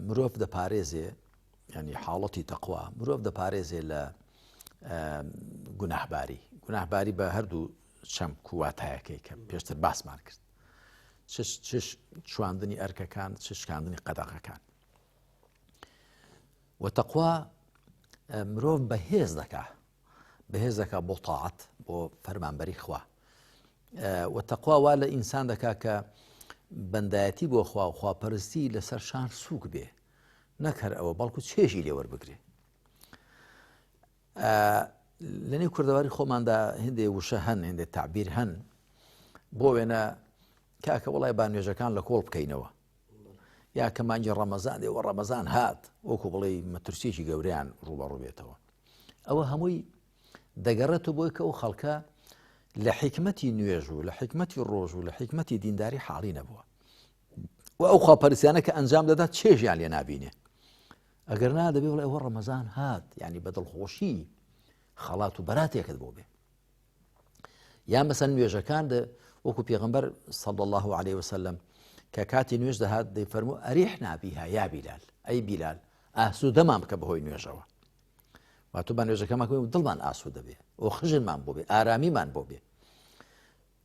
مرۆڤ دەپارێزێ ینی حاڵەتی تەقوا مرۆڤ دەپارێزێ لە گوناهباری گوناهباری بە هەردوو چەمک و واتایەکەی کە پێشتر باسمان کرد چش چش چواندنی ئەرکەکان چ شکاندنی قەدەغەکان و تەقوا مرۆڤ بەهێز دەکا بەهێز دەکا بۆ تاعەت بۆ فەرمانبەری خوا و تەقوا وا لە ئینسان دەکا کە بەندایەتی بۆ خوا و خواپەرستی لەسەر شان سووک بێ نەک هەر ئەوە بەڵکو چێژی لێوەربگرێ لە نێو کوردەواری خۆماندا هندێ وشە هەن هندێ تعبیر هەن بۆ وێنە کاکە وڵای با نوێژەکان لە کۆڵ بکەینەوە یا کە مانگی ڕەمەزان دێ وە ڕەمەزان هات وەکو بڵێ مەترسیەکی گەورەیان ڕوبەڕوو بێتەوە ئەوە هەمووی دەگەڕێتەوە بۆی کە ئەو خەڵکە لە حکمەتی نوێژ و لە حکمەتی ڕۆژ و لە حکمەتی دینداری حاڵی نەبووە و ئەو خواپەرسیانە کە ئەنجام دەدات چێژیان لێ نابینێ ئەگەر نا دەبێ بڵێ ئەوە ڕەمەزان هات یعنی بە دڵخۆشی خەڵات و بەراتێکت بۆ بێ یا مەسەن نوێژەکان وەکو پێغمبەر صلى الله عليه وسلم کە کاتی نوێژ دەهات دەیفەرموو ئەریحنا بیها یا بیلال ئەی بیلال ئاسوودەمان بکە بەهۆی نوێژەوە واتۆ بە نوێژەکەمان دڵمان ئاسوودە بێ ئۆ خژنمان بۆ بێ ئارامیمان بۆ بێ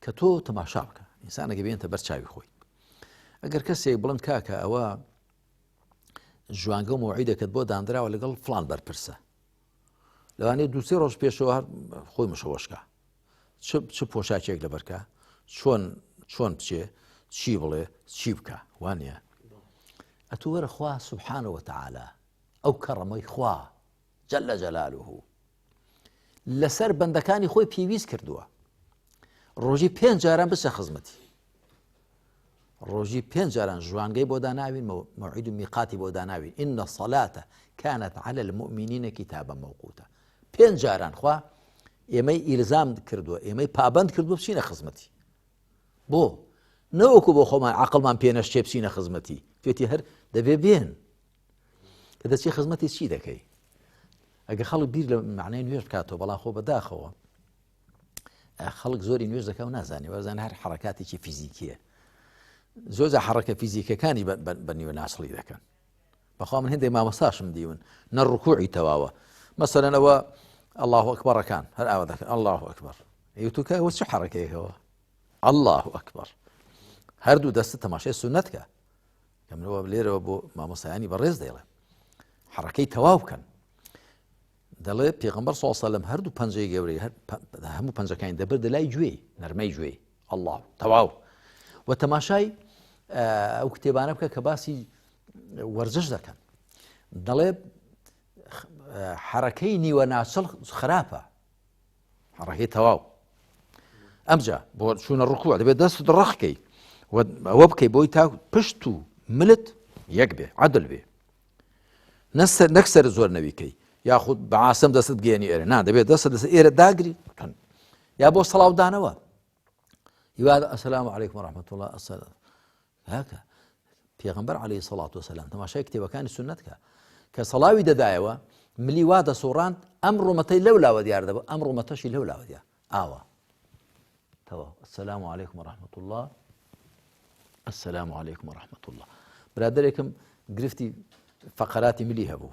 کە تۆ تەماشا بکە ئینسانەکە بێنتە بەر چاوی خۆی ئەگەر کەسێک بڵند کاکە ئەوە ژوانگە و مەوعیدەکەت بۆ دانراوە لەگەڵ فلان بەرپرسە لەوانەیە دووسێ ڕۆژ پێشەوە هەر خۆی مشەوەشکە چ پۆشاکێک لەبەرکە چۆن چۆن بچێ چی بڵێ چی بکە وانە ئەتوو وەرە خوا سبحانەوە تعالا ئەو کەڕەمەی خوا جل جلاله لەسەر بەندەکانی خۆی پێویست کردووە ڕۆژی پێنج جاران بچە خزمەتی ڕۆژی پێنج جاران ژوانگەی بۆ داناوین مەوعید و میقاتی بۆ داناوین إن الصلاة كانت على المؤمنين كتابا موقوتا پێنج جاران خوا ئێمەی ئیلزام کردووە ئێمەی پابند کردووە بچینە خزمەتی بۆ نەوەکو بۆ خۆمان عقلمان پێنەشتێ بچینە خزمەتی توێتی هەر دەبێ بێن کە دەچی خزمەتی چی دەکەی ئەگە خەڵک بیر لە معنای نوێژ بکاتەوە بەڵام خۆ بەداخەوە خەڵک زۆری نوێژ دەکا و نازانێ وازان هەر حرەکاتێکی فیزیکیە زۆر جا حرەکە فیزیکەکانی بە نیوە ناسڵی دەکەن بەخوا من هەندێک مامۆستاشم دیون نە ڕکوعی تەواوە مەسەرەن ئەوە الله ئەکبەرەکان هەر ئاوا دەکەن الله ئەکبەر ئەی تۆ کە ئەوە چ حرەکەیەکەوە الله ئەکبەر هەردوو دەستە تەماشای سونەت کە کە منەوە لێرەوە بۆ مامۆستایانی بەڕێز دەیڵێم حرەکەی تەواو بکەن دەڵێ پێغەمبەر صلی اللە علیه و سلم هەردوو پەنجەی گەورەی هەر هەموو پەنجەکانی دەبردە لای گوێی نەرمەی گوێی ئەڵڵا تەواو و تەماشای ئەو کتێبانە بکە کە باسی وەرزش دەکەن دەڵێ حرەکەی نیوە ناچڵ خراپە حرەکەی تەواو ئەمجا بۆ چوونە ڕکوع دەبێت دەست ڕەخکەی ئەوە بکەی بۆی تا پشت و ملت یەک بێ عدل بێ نەک سەرت زۆر نەویکەی یاخود بە عاسم دەستت بگەێنی ئێرە نا دەبێت دەستە دەست ئێرە داگری یا بۆ سەڵاودانەوە هیوا ئەسلام علیکم ورحمة الله ئەسلام هاکە پێغمبەر عليه سەڵات وسلام تەماشای کتێبەکانی سنت کە کە سەڵاوی دەدایەوە ملی وا دەسوڕاند ئەم ڕوومەتەی لەو لاوە دیار دەبوو ئەم ڕوومەتەشی لەو لاوە دیار ئاوا. تەواو السلام علیکم ورحمة الله السلام علیکم ورحمة الله برادێکم گرفتی فقراتی ملی هەبوو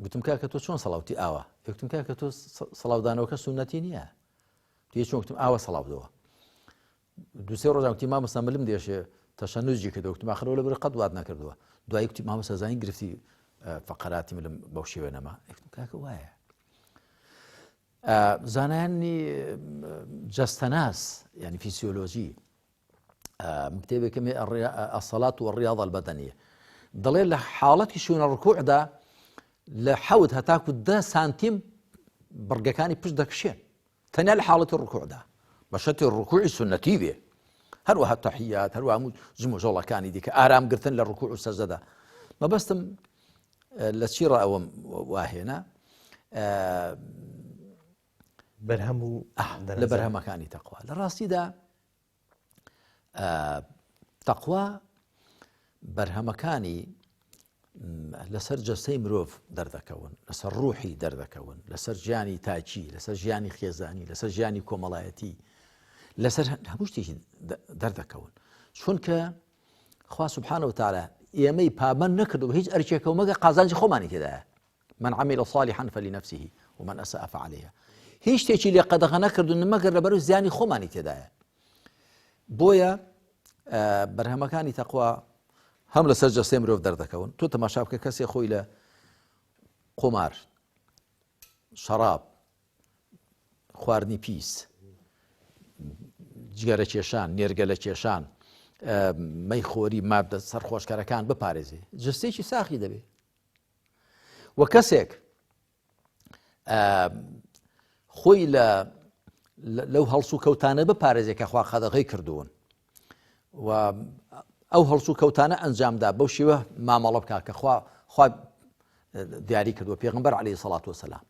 گوتم کاکە تۆ چۆن سەڵاوتی ئاوا گوتم کاکە تۆ سەڵاودانەوەکە سونەتی نییە تێ چۆن گوتم ئاوا سەڵاو بدەوە دوسێ ڕۆژان گوتی مامۆستا ملم دێشێ تەشەنوجی کردەوە گوتم ئاخر لەبەر قەت وات نەکردووە دوایی گوتی مامۆستا زانی گرفتی فقراتی ملم بەو شێوە نەما گوتم کاکە وایە زانایانی جەستەناس یعنی فیسیۆلۆژی کتێبێکم الصلاة والرياضة البدنية دەڵێ لە حاڵەتی شوێنە ڕکوعدا لە حەوت هەتاکو دە سانتیم بڕگەکانی پشت دەکشێن تەنیا لە حاڵەتی ڕکوعدا بە شەرتی ڕکوعی سوننەتی بێ هەروەها تەحیات هەروە هەموو جموجۆڵەکانی دیکە ئارام گرتن لە ڕکوع و سەجدەدا مەبەستم لە چی ڕا ئەوەم واهێنا بەرهەم و لە بەرهەمەکانی تەقوا لە ڕاستیدا تەقوا بەرهەمەکانی لەسەر جەستەی مرۆڤ دەردەکەون لەسەر ڕوحی دەردەکەون لەسەر ژیانی تاکی لەسەر ژیانی خێزانی لەسەر ژیانی کۆمەڵایەتی لەسەر هەموو شتێکی دەردەکەون چونکە خوا سبحانە وتعالى ئێمەی پابند نەکردو هیچ ئەرکێکە و مەگە قازانجی خۆمانی تێدایە من عمل صالحا فلنفسه ومن اساء فعليها هیچ شتێکی لێ قەدەغە نەکردون مەگەر لەبەر زیانی خۆمانی تێدایە بۆیە بەرهەمەکانی تەقوا هەم لەسەر جەستەی مرۆڤ دەردەکەون تۆ تەماشا بکە کەسێ خۆی لە قمار شەراب خواردنی پیس جگەرە کێشان نێرگەلە کێشان مەیخۆری مادە سەرخۆشکەرەکان بپارێزێ جستێکی ساخی دەبێ و کەسێک خۆی لە لەو هەڵس و کەوتانە بپارێزێ کە خوا قەدەغەی کردوون و ئەو هەڵس و کەوتانە ئەنجامدا بەو شێوە مامەڵە بکە کە خوا خوا دیاری کردووە پێغمبەر عليه سەڵات وسلام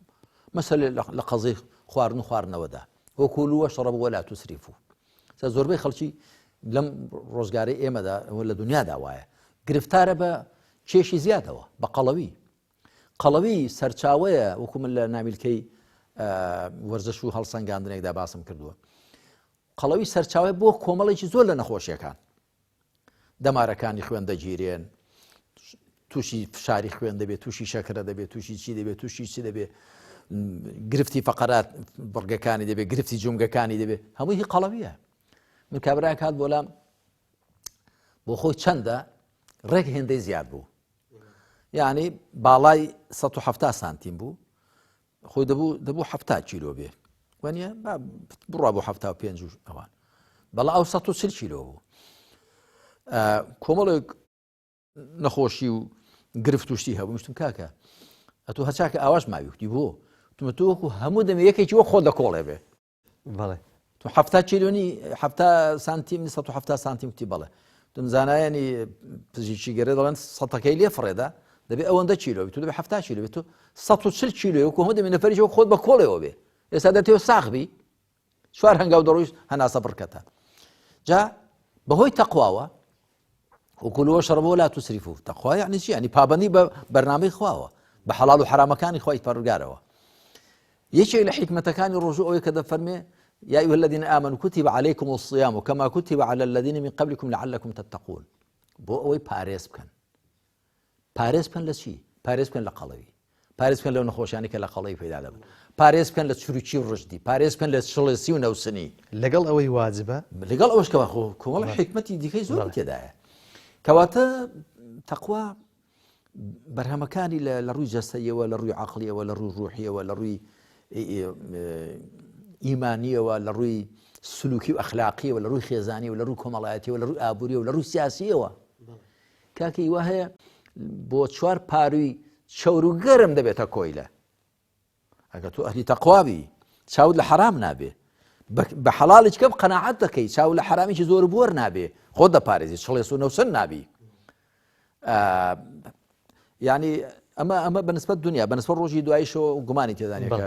مەسەل لە قەزی خواردن و خواردنەوەدا وكلوا واشربوا ولا تسرفوا سە زۆربەی خەڵکی لەم ڕۆژگارەی ئێمەدا لە دنیادا وایە گرفتارە بە کێشی زیادەوە بە قەڵەوی قەڵەوی سەرچاوەیە وەکو من لە نامیلکەی وەرزش و هەڵسەنگاندنێکدا باسم کردووە قەڵەوی سەرچاوی بۆ کۆمەڵێکی زۆر لە نەخۆشیەکان دەمارەکانی خوێن دەگیرێن تووشی فشاری خوێن دەبێت تووشی شەکرە دەبێت تووشی چی دەبێت تووشی چی دەبێت گرفتی فقرات بڕگەکانی دەبێت گرفتی جومگەکانی دەبێت هەمووی هی قەڵەویە من کابرا کات بۆلام بۆ خۆی چەندە ڕێک هێندەی زیاد بوو یعنی باڵای 170 سانتیم بوو خۆی دەبوو دەبوو ه کیلۆ بێ وانە بڕوا بۆ ه پێنج ئەوان بەڵا ئەو 140 کیلۆ بوو کۆمەڵێک نەخۆشی و گرفت و شتی هەبوو مشتم کاکە ئەتۆ هەچاکە ئاواش ماوی وتی بۆ تمە تۆ وەکو هەموو دەمێ یەکێکی وەک خۆت لە کۆڵێ بێ بەڵێ تو حەفتا کیلۆنی حەفتا سانتیم 170 سانتیم وتی بەڵێ تم زانایانی پزیشکی گەرە دەڵێن سەتەکەی لێ فڕێدا دەبێ ئەوەندە کیلۆ بێت تو دەبێ حەفتا کیلۆ بێت تو 140 کیلۆ وەکو هەموو دەمێ نەفەریش وەک خۆت بە کۆڵێەوە بێ ئێستا دەتەوە ساغ بی چوار هەنگاو دەڕۆیشت هەناسە بڕکەتە جا بەهۆی تەقواوە وكلوا واشربوا ولا تسرفوا تەقوا یعنی چی یعنی پابندی بە بەرنامەی خواوە بە حەڵال و حرامەکانی خۆی پەرگارەوە یەکێک لە حکمتەکانی ڕۆژوو ئەوەی کە دەفەرمێ يا أيها الذين آمنوا كتب عليكم الصيام كما كتب على الذين من قبلكم لعلكم تتقون بۆ ئەوەی پارێز بکەن پارێز بکەن لە چی؟ پارێز بکەن لە قەڵەوی پارێز بکەن لەو نەخۆشیانی کە لە قەڵەوی پەیدا دەبن پارێز بکەن لە چروکی و ڕژدی پارێز بکەن لە چڵێسی و نەوسنی لەگەڵ ئەوەی واجبە لەگەڵ ئەوش کەوا خۆ کۆمەڵ حکمەتی دیکەی زۆر تێدایە کەواتە تەقوا بەرهەمەکانی لە ڕووی جەستەیەوە لە ڕووی عقلیەوە لە ڕووی ڕوحیەوە لە ڕووی ئیمانیەوە لە ڕووی سلوکی و ئەخلاقیەوە لە ڕووی خێزانی و لە ڕووی کۆمەڵایەتیەوە لە ڕووی ئابووریەوە لە ڕووی سیاسیەوە کاکە هیوا هەیە بۆ چوار پاروی چەور و گەرم دەبێتە کۆیلە ئەگە تۆ ئەهلی تەقوابی چاوت لە حرام نابێ بە حەڵاڵیش کەم قەناعەت دەکەی چاو لە حرامیی زۆر بۆر نابێ خۆ دەپارێزی چڵێس و نەوسن نابی ینی ئەمە ئەمە بەنسبەت دنیا بەنسبەت ڕۆژی دواییشەوە گومانی تێدانەکە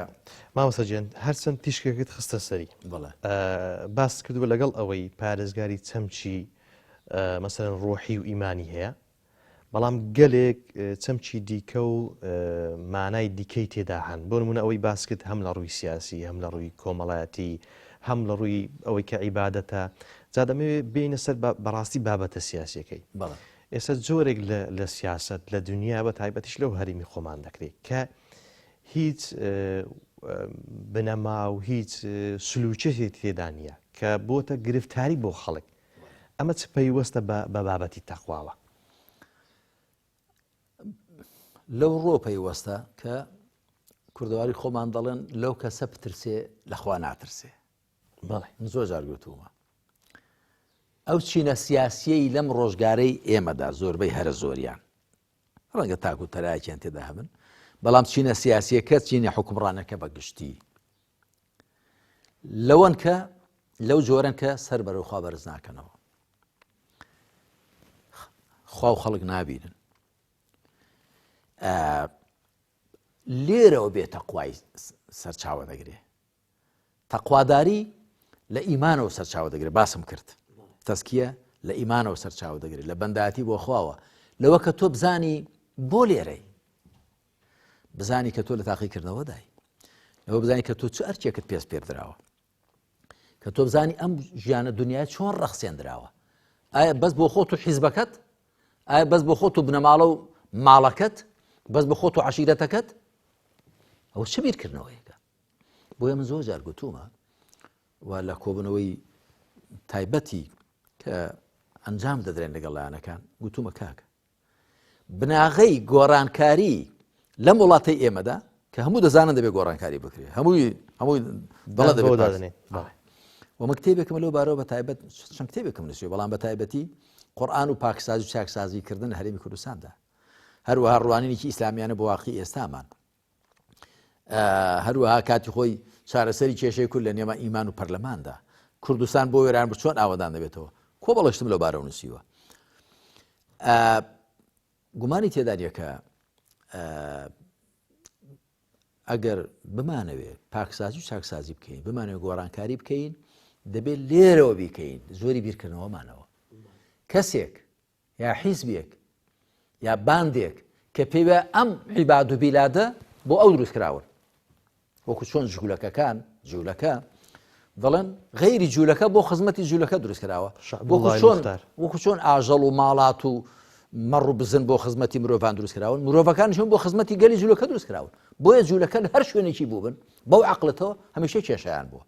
مامۆستا گیان هەرچەند تیشکێکت خستە سەری باس کردووە لەگەڵ ئەوەی پارێزگاری چەمکی مەسەلەن ڕۆحی و ئیمانی هەیە بەڵام گەلێک چەمکی دیکە و مانای دیکەی تێدا هەن بۆ نمونە ئەوەی باس کرد هەم لە ڕووی سیاسی هەم لە ڕووی کۆمەڵایەتی هەم لە ڕووی ئەوەی کە عیبادەتە جا دەمەوێت بێینە سەر بەڕاستی بابەتە سیاسیەکەی ئێستا جۆرێک لە سیاسەت لە دنیا بە تایبەتیش لەو هەرێمی خۆمان دەکرێت کە هیچ بنەما و هیچ سلوکێکی تێدا نییە کە بۆتە گرفتاری بۆ خەڵک ئەمە چ پەیوەستە بە بابەتی تەخواوە؟ لەو ڕۆ پەیوەستە کە کوردەواری خۆمان دەڵێن لەو کەسە بترسێ لەخوا ناترسێ بەڵێ من زۆر جار گوتوومە ئەو چینە سیاسیەی لەم ڕۆژگارەی ئێمەدا زۆربەی هەرە زۆریان ڕەنگە تاک و تەراکیان تێدا هەبن بەڵام چینە سیاسیەکە چینە حکومڕانەکە بە گشتی لەوەن کە لەو جۆرن کە سەر بەرەو خوا بەرز ناکەنەوە خوا و خەڵک نابینن لێرەوە بێ تەقوای سەرچاوە دەگرێ تەقواداری لە ئیمانەوە سەرچاوە دەگرێت باسم کرد تەسکیە لە ئیمانەوە سەرچاوە دەگرێت لە بەنداتی بۆ خواوە لەوە کە تۆ بزانی بۆ لێرەی بزانی کە تۆ لە تاقیکردنەوەدای لەوە بزانی کە تۆ چ ئەرکێکت پێست پێدراوە کە تۆ بزانی ئەم ژیانە دنیای چۆن ڕەخسێندراوە ئایا بەس بۆ خۆت و حیزبەکەت ئایا بەس بۆ خۆت و بنەماڵە و ماڵەکەت بەس بە خۆت و عشیرەتەکەت ئەوە چ بیرکردنەوەیەکە بۆیە من زۆر جار گوتومە و لە کۆبنەوەی تایبەتی کە ئەنجام دەدرێن لەگەڵ لایەنەکان گوتومە کاکە بناغەی گۆڕانکاری لەم وڵاتەی ئێمەدا کە هەموو دەزانن دەبێت گۆڕانکاری بکرێت هەمووی هەمووی دەڵێ دەبێت دادنێ و من کتێبێکم لەو بارەوە بە تایبەت چەند کتێبێکم نووسیوە بەڵام بە تایبەتی قورآن و پاکسازی و چاکسازی کردن لە هەرێمی کوردستاندا هەروەها ڕوانینێکی ئیسلامیانە بۆ واقعی ئێستامان هەروەها کاتی خۆی چارەسەری کێشەی کورد لە نێوان ئیمان و پەرلەماندا کوردستان بۆ وێران بوو چۆن ئاوەدان دەبێتەوە کۆ بەڵشتم لەو بارەوە نووسیوە گومانی تێدا نییە کە ئەگەر بمانەوێ پاکسازی و چاکسازی بکەین بمانەوێ گۆڕانکاری بکەین دەبێت لێرەوە بیکەین زۆری بیرکردنەوەمانەوە کەسێک یا حیزبێک یا باندێک کە پێی وایە ئەم عیباد و بیلادە بۆ ئەو دروست کراون وەکو چۆن جوولەکەکان جوولەکە دەڵێن غەیری جوولەکە بۆ خزمەتی جوولەکە دروست کراوە وەکو چۆن وەکو چۆن ئاژەڵ و ماڵات و مەڕ و بزن بۆ خزمەتی مرۆڤان دروست کراون مرۆڤەکانیشون بۆ خزمەتی گەلی جوولەکە دروست کراون بۆیە جوولەکە لە هەر شوێنێکی بووبن بەو عقلەتەوە هەمیشە کێشیان بووە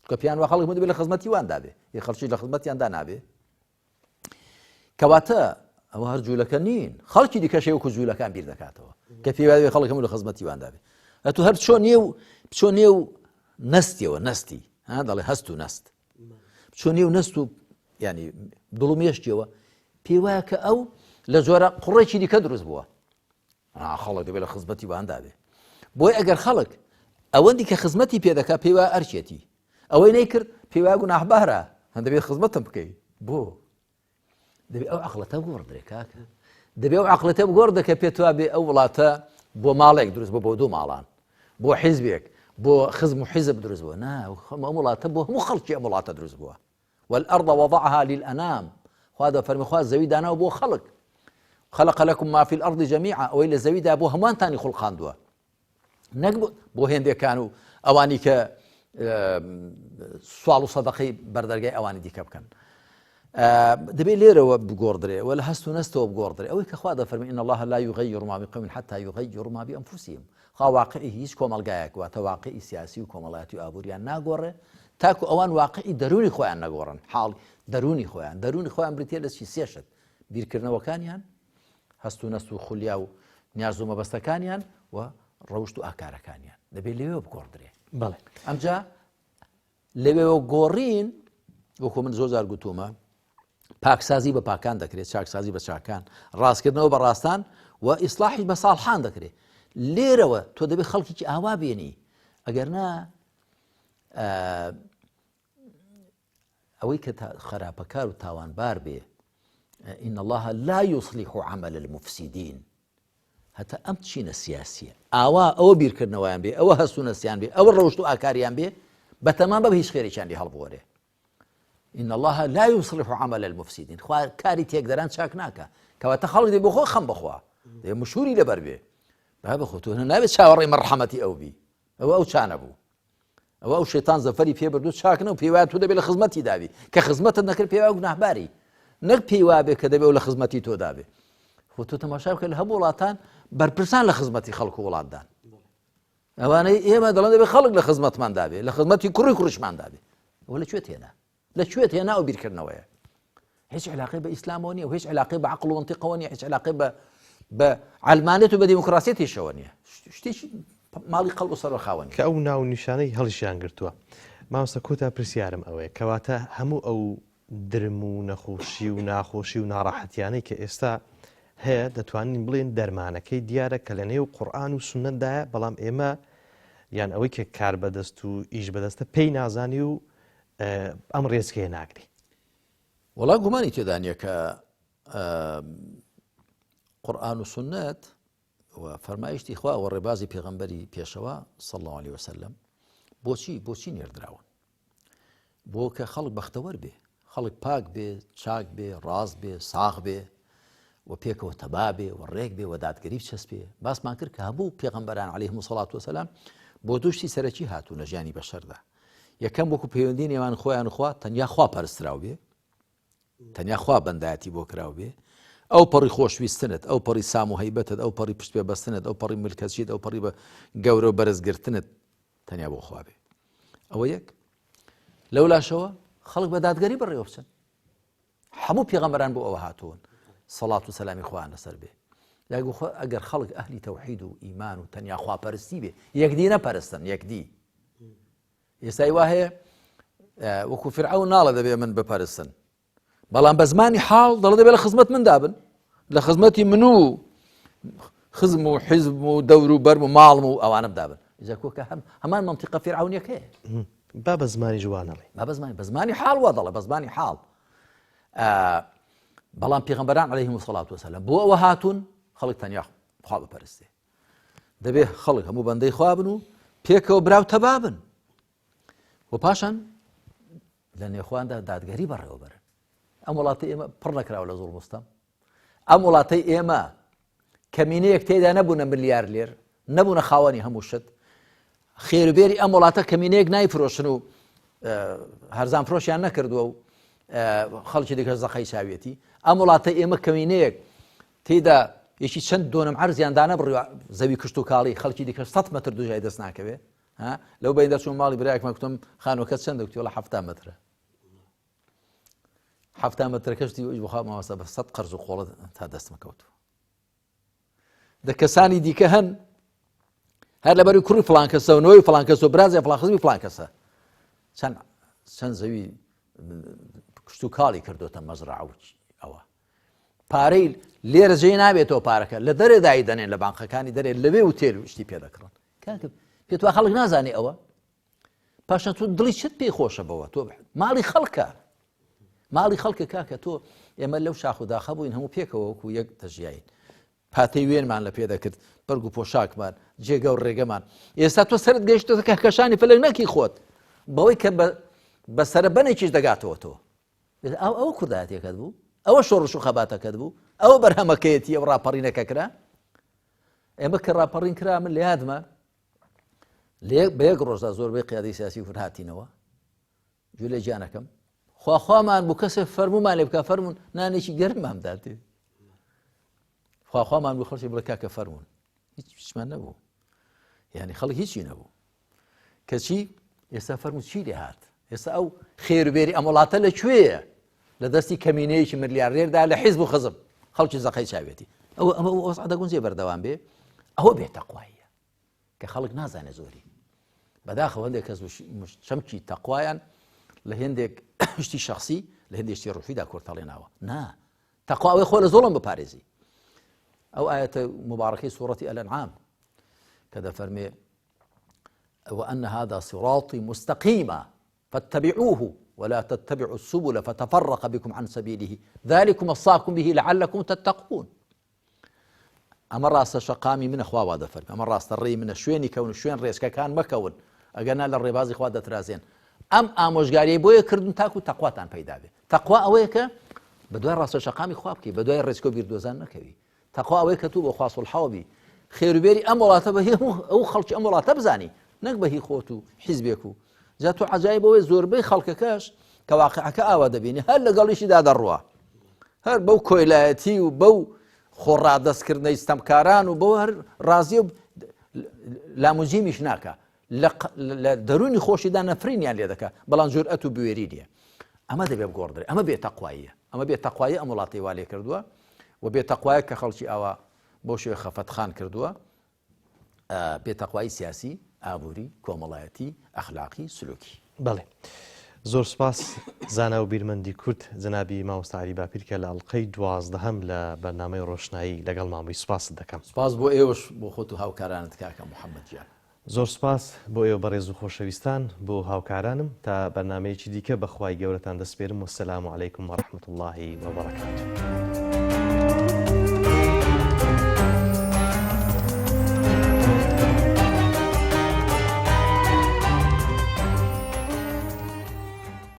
کە پیان وە خەڵک دەبێت لە خزمەتی واندا بێ ی خەڵکی لە خزمەتیاندا نابێ کەواتە ئەوە هەر جوولەکە نین خەڵکی دیکەش وەکو جوولەکان بیر دەکاتەوە کە پێوای خەڵک هەموو لە خزمەتی واندا بێ ئەتو هەر چۆن نیە و بچۆ نێو نەستیەوە نەستی ها دەڵێ هەست و نەست بچۆ نێو نەست و ینی دڵ و مێشکیەوە پێی وایە کە ئەو لە جۆرە قوڕێکی دیکە دروست بووە خەڵک دەبێت لە خزمەتی واندا بێ بۆی ئەگەر خەڵک ئەوەندی کە خزمەتی پێ دەکا پێی وایە ئەرکێتی ئەوەی نەیکرد پێی وایە گوناهبارە هەندەبێت خزمەتم بکەی بۆ دەبێ ئەو عقلەتە بگۆڕدرێ کاکە دەبێ ئەو عقلەتە بگۆڕدە کە پێت وا بێ ئەو وڵاتە بۆ ماڵێک دروست بۆ بۆ دوو ماڵان بۆ حیزبێک بۆ خزم و حیزب دروست بووە نا ئەم وڵاتە بۆ هەموو خەڵکی ئەم وڵاتە دروست بووە والارض وضعها للانام خوا دەفەرمی خوا زەوی داناوە بۆ خەڵک خلق لكم ما في الارض جميعا ئەوەی لە زەویدا بۆ هەمووانتانی خوڵقاندووە نەک بۆ هێندێکان و ئەوانی کە سوال و سەدەقەی بەردەرگای ئەوانی دیکە بکەن دەبێت لێرەوە بگۆڕدرێ وە لە هەست و نەستەوە بگۆڕدرێ ئەوەی کە خوا دەفەرمی إن الله لا يغير ما بقوم حتى يغيروا ما بأنفسهم خوا واقعی هیچ کۆمەڵگایەک واتە واقعی سیاسی و کۆمەڵایەتی و ئابووریان ناگۆڕێ تاکو ئەوان واقعی دەروونی خۆیان نەگۆڕن حاڵ دەروونی خۆیان دەروونی خۆیان بریتە لە چی سێشت بیرکردنەوەکانیان هەست و نەست و خولیا و نیاز و مەبەستەکانیان و ڕەوشت و ئاکارەکانیان دەبێت لەوێ بگۆڕدرێ بەڵێ ئەمجا لەوێوە گۆڕین وەکو من زۆر جار گوتومە پاکسازی بە پاکان دەکرێت چاکسازی بە چاکان ڕاستکردنەوە بە ڕاستان و ئیسلاحی بە ساڵحان دەکرێت لێرەوە تۆ دەبێت خەڵکیی ئاوا بێنی ئەگەر نا ئەوەی کە خراپەکار و تاوانبار بێ إن الله لا يصلح عمل المفسدين هەتا ئەم چینە سیاسیە ئاوا ئەوە بیرکردنەوەیان بێ ئەوە هەست و نەستیان بێ ئەوە ڕەوشت و ئاکاریان بێ بەتەمان بە هیچ خێرێکیان لێ هەڵبوەرێ إن الله لا يصلح عمل المفسدين خوا کاری تێکدەران چاک ناکە کەواتە خەڵک دێ بۆ خۆ خەم بخوا دێ مشوری لەبەر بێ با بەخۆ تۆ نابێت چاوەڕێی مەرحەمەتی ئەو بی ئەوە ئەو چانە بوو. ئەوە ئەو شەیتان زەفەری پێ بردو چاک نەو پێی وایە تۆ دەبێت لە خزمەتی دابی کە خزمەتت نەکرد پێی وایە گوناهباری نەک پێی وابێ کە دەبێت لە خزمەتی تۆ دابێ خۆ تۆ تەماشا بکە لە هەموو وڵاتان بەرپرسان لە خزمەتی خەڵک و وڵاتدان ئەوانەی ئێمە دەڵێن دەبێت خەڵک لە خزمەتمان دابێ لە خزمەتی کوڕی کوڕیشمان دابێ ئەوە لە کوێ تێنا لە کوێ تێنا ئەو بیرکردنەوەیە هیچ علاقەی بە ئیسلامەوە نیە و هیچ علاقەی بە عقل و منطقەوە نیە هیچ علاقەی بە بە علمانێت و بە دیموکراسیەتیشەوە نیە شتێکی ماڵی قەڵ و سەر خاوەن کە ئەو ناو نیشانەی هەڵیشیان گرتووە مامۆستا کۆتا پرسیارم ئەوەیە کەواتە هەموو ئەو درم و نەخۆشی و ناخۆشی و ناڕەحەتیانەی کە ئێستا هەیە دەتوانین بڵێن دەرمانەکەی دیارە کە لە نێو قورآن و سنەتدایە بەڵام ئێمە یان ئەوەی کە کار بەدەست و ئیش بەدەستە پێی نازانی و ئەم ڕێچکەیە ناگری. وەڵا گومانی تێدا نییە کە قورآن و سنت و فەرمایشتی خوا و ڕێبازی پێغەمبەری پێشەوە صلی الله علیه وسلم بۆچی بۆچی نێردراون بۆ کە خەڵک بەختەوەر بێ خەڵک پاک بێ چاک بێ ڕاست بێ ساغ بێ و پێکەوە تەبا بێ و ڕێک بێ و دادگەری بچەسپێ باسمان کرد کە هەموو پێغەمبەران علیهم سەڵات وسلام بۆ دوشتی سەرەکی هاتوو لە ژیانی بەشەردا یەکەم وەکو پەیوەندی نێوان خۆیان خوا تەنیا خوا پەرستراو بێ تەنیا خوا بەندایەتی بۆ کراو بێ ئەو پەڕی خۆشویستنت ئەو پەڕی سام و هەیبەتت ئەو پەڕی پشت پێ بەستنت ئەو پەڕی ملکەچیت ئەو پەڕی بە گەورە و بەرزگرتنت تەنیا بۆ خوا بێ ئەوە یەک لەو لاشەوە خەڵک بە دادگەری بەڕێوە بچن هەموو پێغەمبەران بۆ ئەوە هاتوون سەڵات و سەلامی خوایان لەسەر بێ ئەگەر خەڵک ئەهلی تەوحید و ئیمان و تەنیا خواپەرستی بێ یەکدی نەپەرستن یەکدی ئێستای وا هەیە وەکو فرعون ناڵە دەبێ من بپەرستن بەڵام بە زمانی حاڵ دەڵ دەبێت لە خزمەت مندا بن لە خزمەتی من و خزم و حیزب و دەور و بەرم و ماڵم و ئەوانم دابن کۆکە هەم هەمان منطقە فرعونیەکەیە با بە زمانی جوانەڵێ با بە زمانی بە زمانی حاڵ وا دەڵێ بە زمانی حاڵ بەڵام پێغەمبەران عەلەیهم الصلاة والسلام بۆ ئەوە هاتوون خەڵک تەنیا خوا بپەرستێ دەبێ خەڵک هەموو بەندەی خوا بن و پێکەوە براو تەبابن و پاشان لە نێخواندا دادگەری بەڕێوەبەرن ئەم وڵاتی ئێمە پڕ نەکراوە لە زۆڵ مستەم ئەم وڵاتەی ئێمە کەمینەیەک تێدا نەبوونە ملیار لێر نەبوونە خاوەنی هەموو شت خێروبێری ئەم وڵاتە کەمینەیەک نایفرۆشن و هەرزان فرۆشیان نەکردووە و خەڵکی دیکە زەقەی چاویەتی ئەم وڵاتە ئێمە کەمینەیەک تێدا یەکی چەند دۆنم عرزیان دانەبڕیوە زەوی کشت و کاڵی خەڵکی دیکە 100 متر دوژای دەست ناکەوێ لەو بین دەچوم ماڵی برایەکمان کوتم خانوەکە چەند دەکتیوە ه مترە حەفتا مەترەکەش دی ئیش بخوا مامۆستا بە سەد قەرز و قۆڵە تا دەستمە کەوتووە دە کەسانی دیکە هەن هەر لەبەری کوڕی فلان کەسە و نەوەی فلان کەس و برازی فلان خزمی فلان کەسە چەند چەند زەوی کشت و کاڵی کردوتە مەزرع و ئەوە پارەی لێرە جێ نابێتەوە پارەکە لە دەرێ دای دەنێن لە بانقەکانی دەرێ لەوێ وتێل و شتی پێ دەکڕن کاکە پێت وا خەڵک نازانێ ئەوە پاشان تۆ دڵی چت پێی خۆشە بەوە تۆ ماڵی خەڵکە ماڵی خەڵکە کاکە تۆ ئێمە لەو شاخ و داخە بووین هەموو پێکەوە وەکو یەک دەژیاین پاتەی وێنمان لە پێ دەکرد بەرگ و پۆشاکمان جێگە و ڕێگەمان ئێستا تۆ سرت گەیشتە کەکەشانی فلک نەکی خۆت بەوەی کە بە سەربەنێکیش دەگاتەوە تۆ ئەو ئەوە کوردایەتەکەت بوو ئەوە شۆڕش و خەباتەکەت بوو ئەوە بەرهەمەکەیەتی ئەو ڕاپەڕینەکە کرا ئێمە کە ڕاپەڕین کرا من لە یادمە بە یەک ڕۆژدا زۆربەی قیادی سیاسی کورد هاتینەوە گوێ لە گیانەکەم خواخوامان بوو کەسێ فەرمومان لێ بکە فەرمونون نانێکی گەرممان داتێ خواخوامان بوو خەڵکی بڵێ کاکە فەرمونون هیچ هیچمان نەبوو یعنی خەڵک هیچی نەبوو کەچی ئێستا فەرمو چی لێ هات ئێستا ئەو خێربێری ئەم وڵاتە لە کوێیە لە دەستی کەمینەیەکی ملیارێردا لە حیزب و خزم خەڵکی زەقەی چاوێتی ئەوە ئەمە وەزع دەگونجێ بەردەوام بێ ئەوە بێ تەقواییە کە خەڵک نازانێت زۆری بەداخەوە هەندێک کەس چەمکی تەقوایان لە هێندێک شتی شخصی لە هەندێک شتی ڕوحیدا کورتەڵێناوە نا تەقوا ئەوەی خۆ لە زوڵم بپارێزی ئەو ئاەتە مبارەکەی سوڕەتی ئەلەنعام کە دەفەرمێ وأن هذا صراطي مستقيما فاتبعوه ولا تتبعوا السبل فتفرق بكم عن سبيله ذلكم وصاكم به لعلكم تتقون ئەمە ڕاستە شەقامی منە خوا وا دەفەرمێ ئەمە ڕاستە ڕێی منە شوێنی کەون شوێن ڕێچکەکان مەکەون ئەگەر نا لە ڕێبازی خوا دەترازێن ئەم ئامۆژگاریەی بۆیە کردن تاکو تەقواتان پەیدا بێ تەقوا ئەوەیە کە بەدوای ڕاستە شەقامی خوا بکەی بەدوای ڕێچکە و بیردۆزان نەکەوی تەقوا ئەوەیە کە تو بۆ خوا سوڵحاو بی خێروبێری ئەم وڵاتە بە هی ئەو خەڵکی ئەم وڵاتە بزانی نەک بە هی خۆت و حیزبێک و. جا تۆ عەجایب ئەوەیە زۆربەی خەڵکەکەش کە واقعەکە ئاوا دەبینی هەر لەگەڵیشیدا دەڕوا هەر بەو کۆیلایەتی و بەو خۆڕادەستکردنەی ستەمکاران و بەو هەر ڕازیە و لاموجیمیش ناکە لە دەرونی خۆشیدا نەفرینیان لێ دەکا بەڵام جورئەت و بوێری نییە ئەمە دەبێ بگۆڕدرێ ئەمە بێ تەقواییە ئەمە بێ تەقوایی ئەم وڵاتی وا لێ کردووە و بێ تەقوایە کە خەڵکی ئاوا بۆ شێوە خەفەت خان کردووە بێ تەقوایی سیاسی ئابووری کۆمەڵایەتی ئەخلاقی سلوکی. بەڵێ زۆر سوپاس زانا و بیرمەندی کورد جەنابی مامۆستا عەلی باپیر کە لە ئەڵقەی دوازدەهەم لە بەرنامەی ڕۆشنایی لەگەڵمان بووی سوپاست دەکەم. سوپاس بۆ ئێوەش بۆ خۆت و هاوکارانت کاکە محەمەد گیان. زۆر سوپاس بۆ ئێوە بەڕێز و خۆشەویستان بۆ هاوکارانم تا بەرنامەیەکی دیکە بە خوای گەورەتان دەسپێرم والسلام علیکم ورحمة اللە وبرکاته.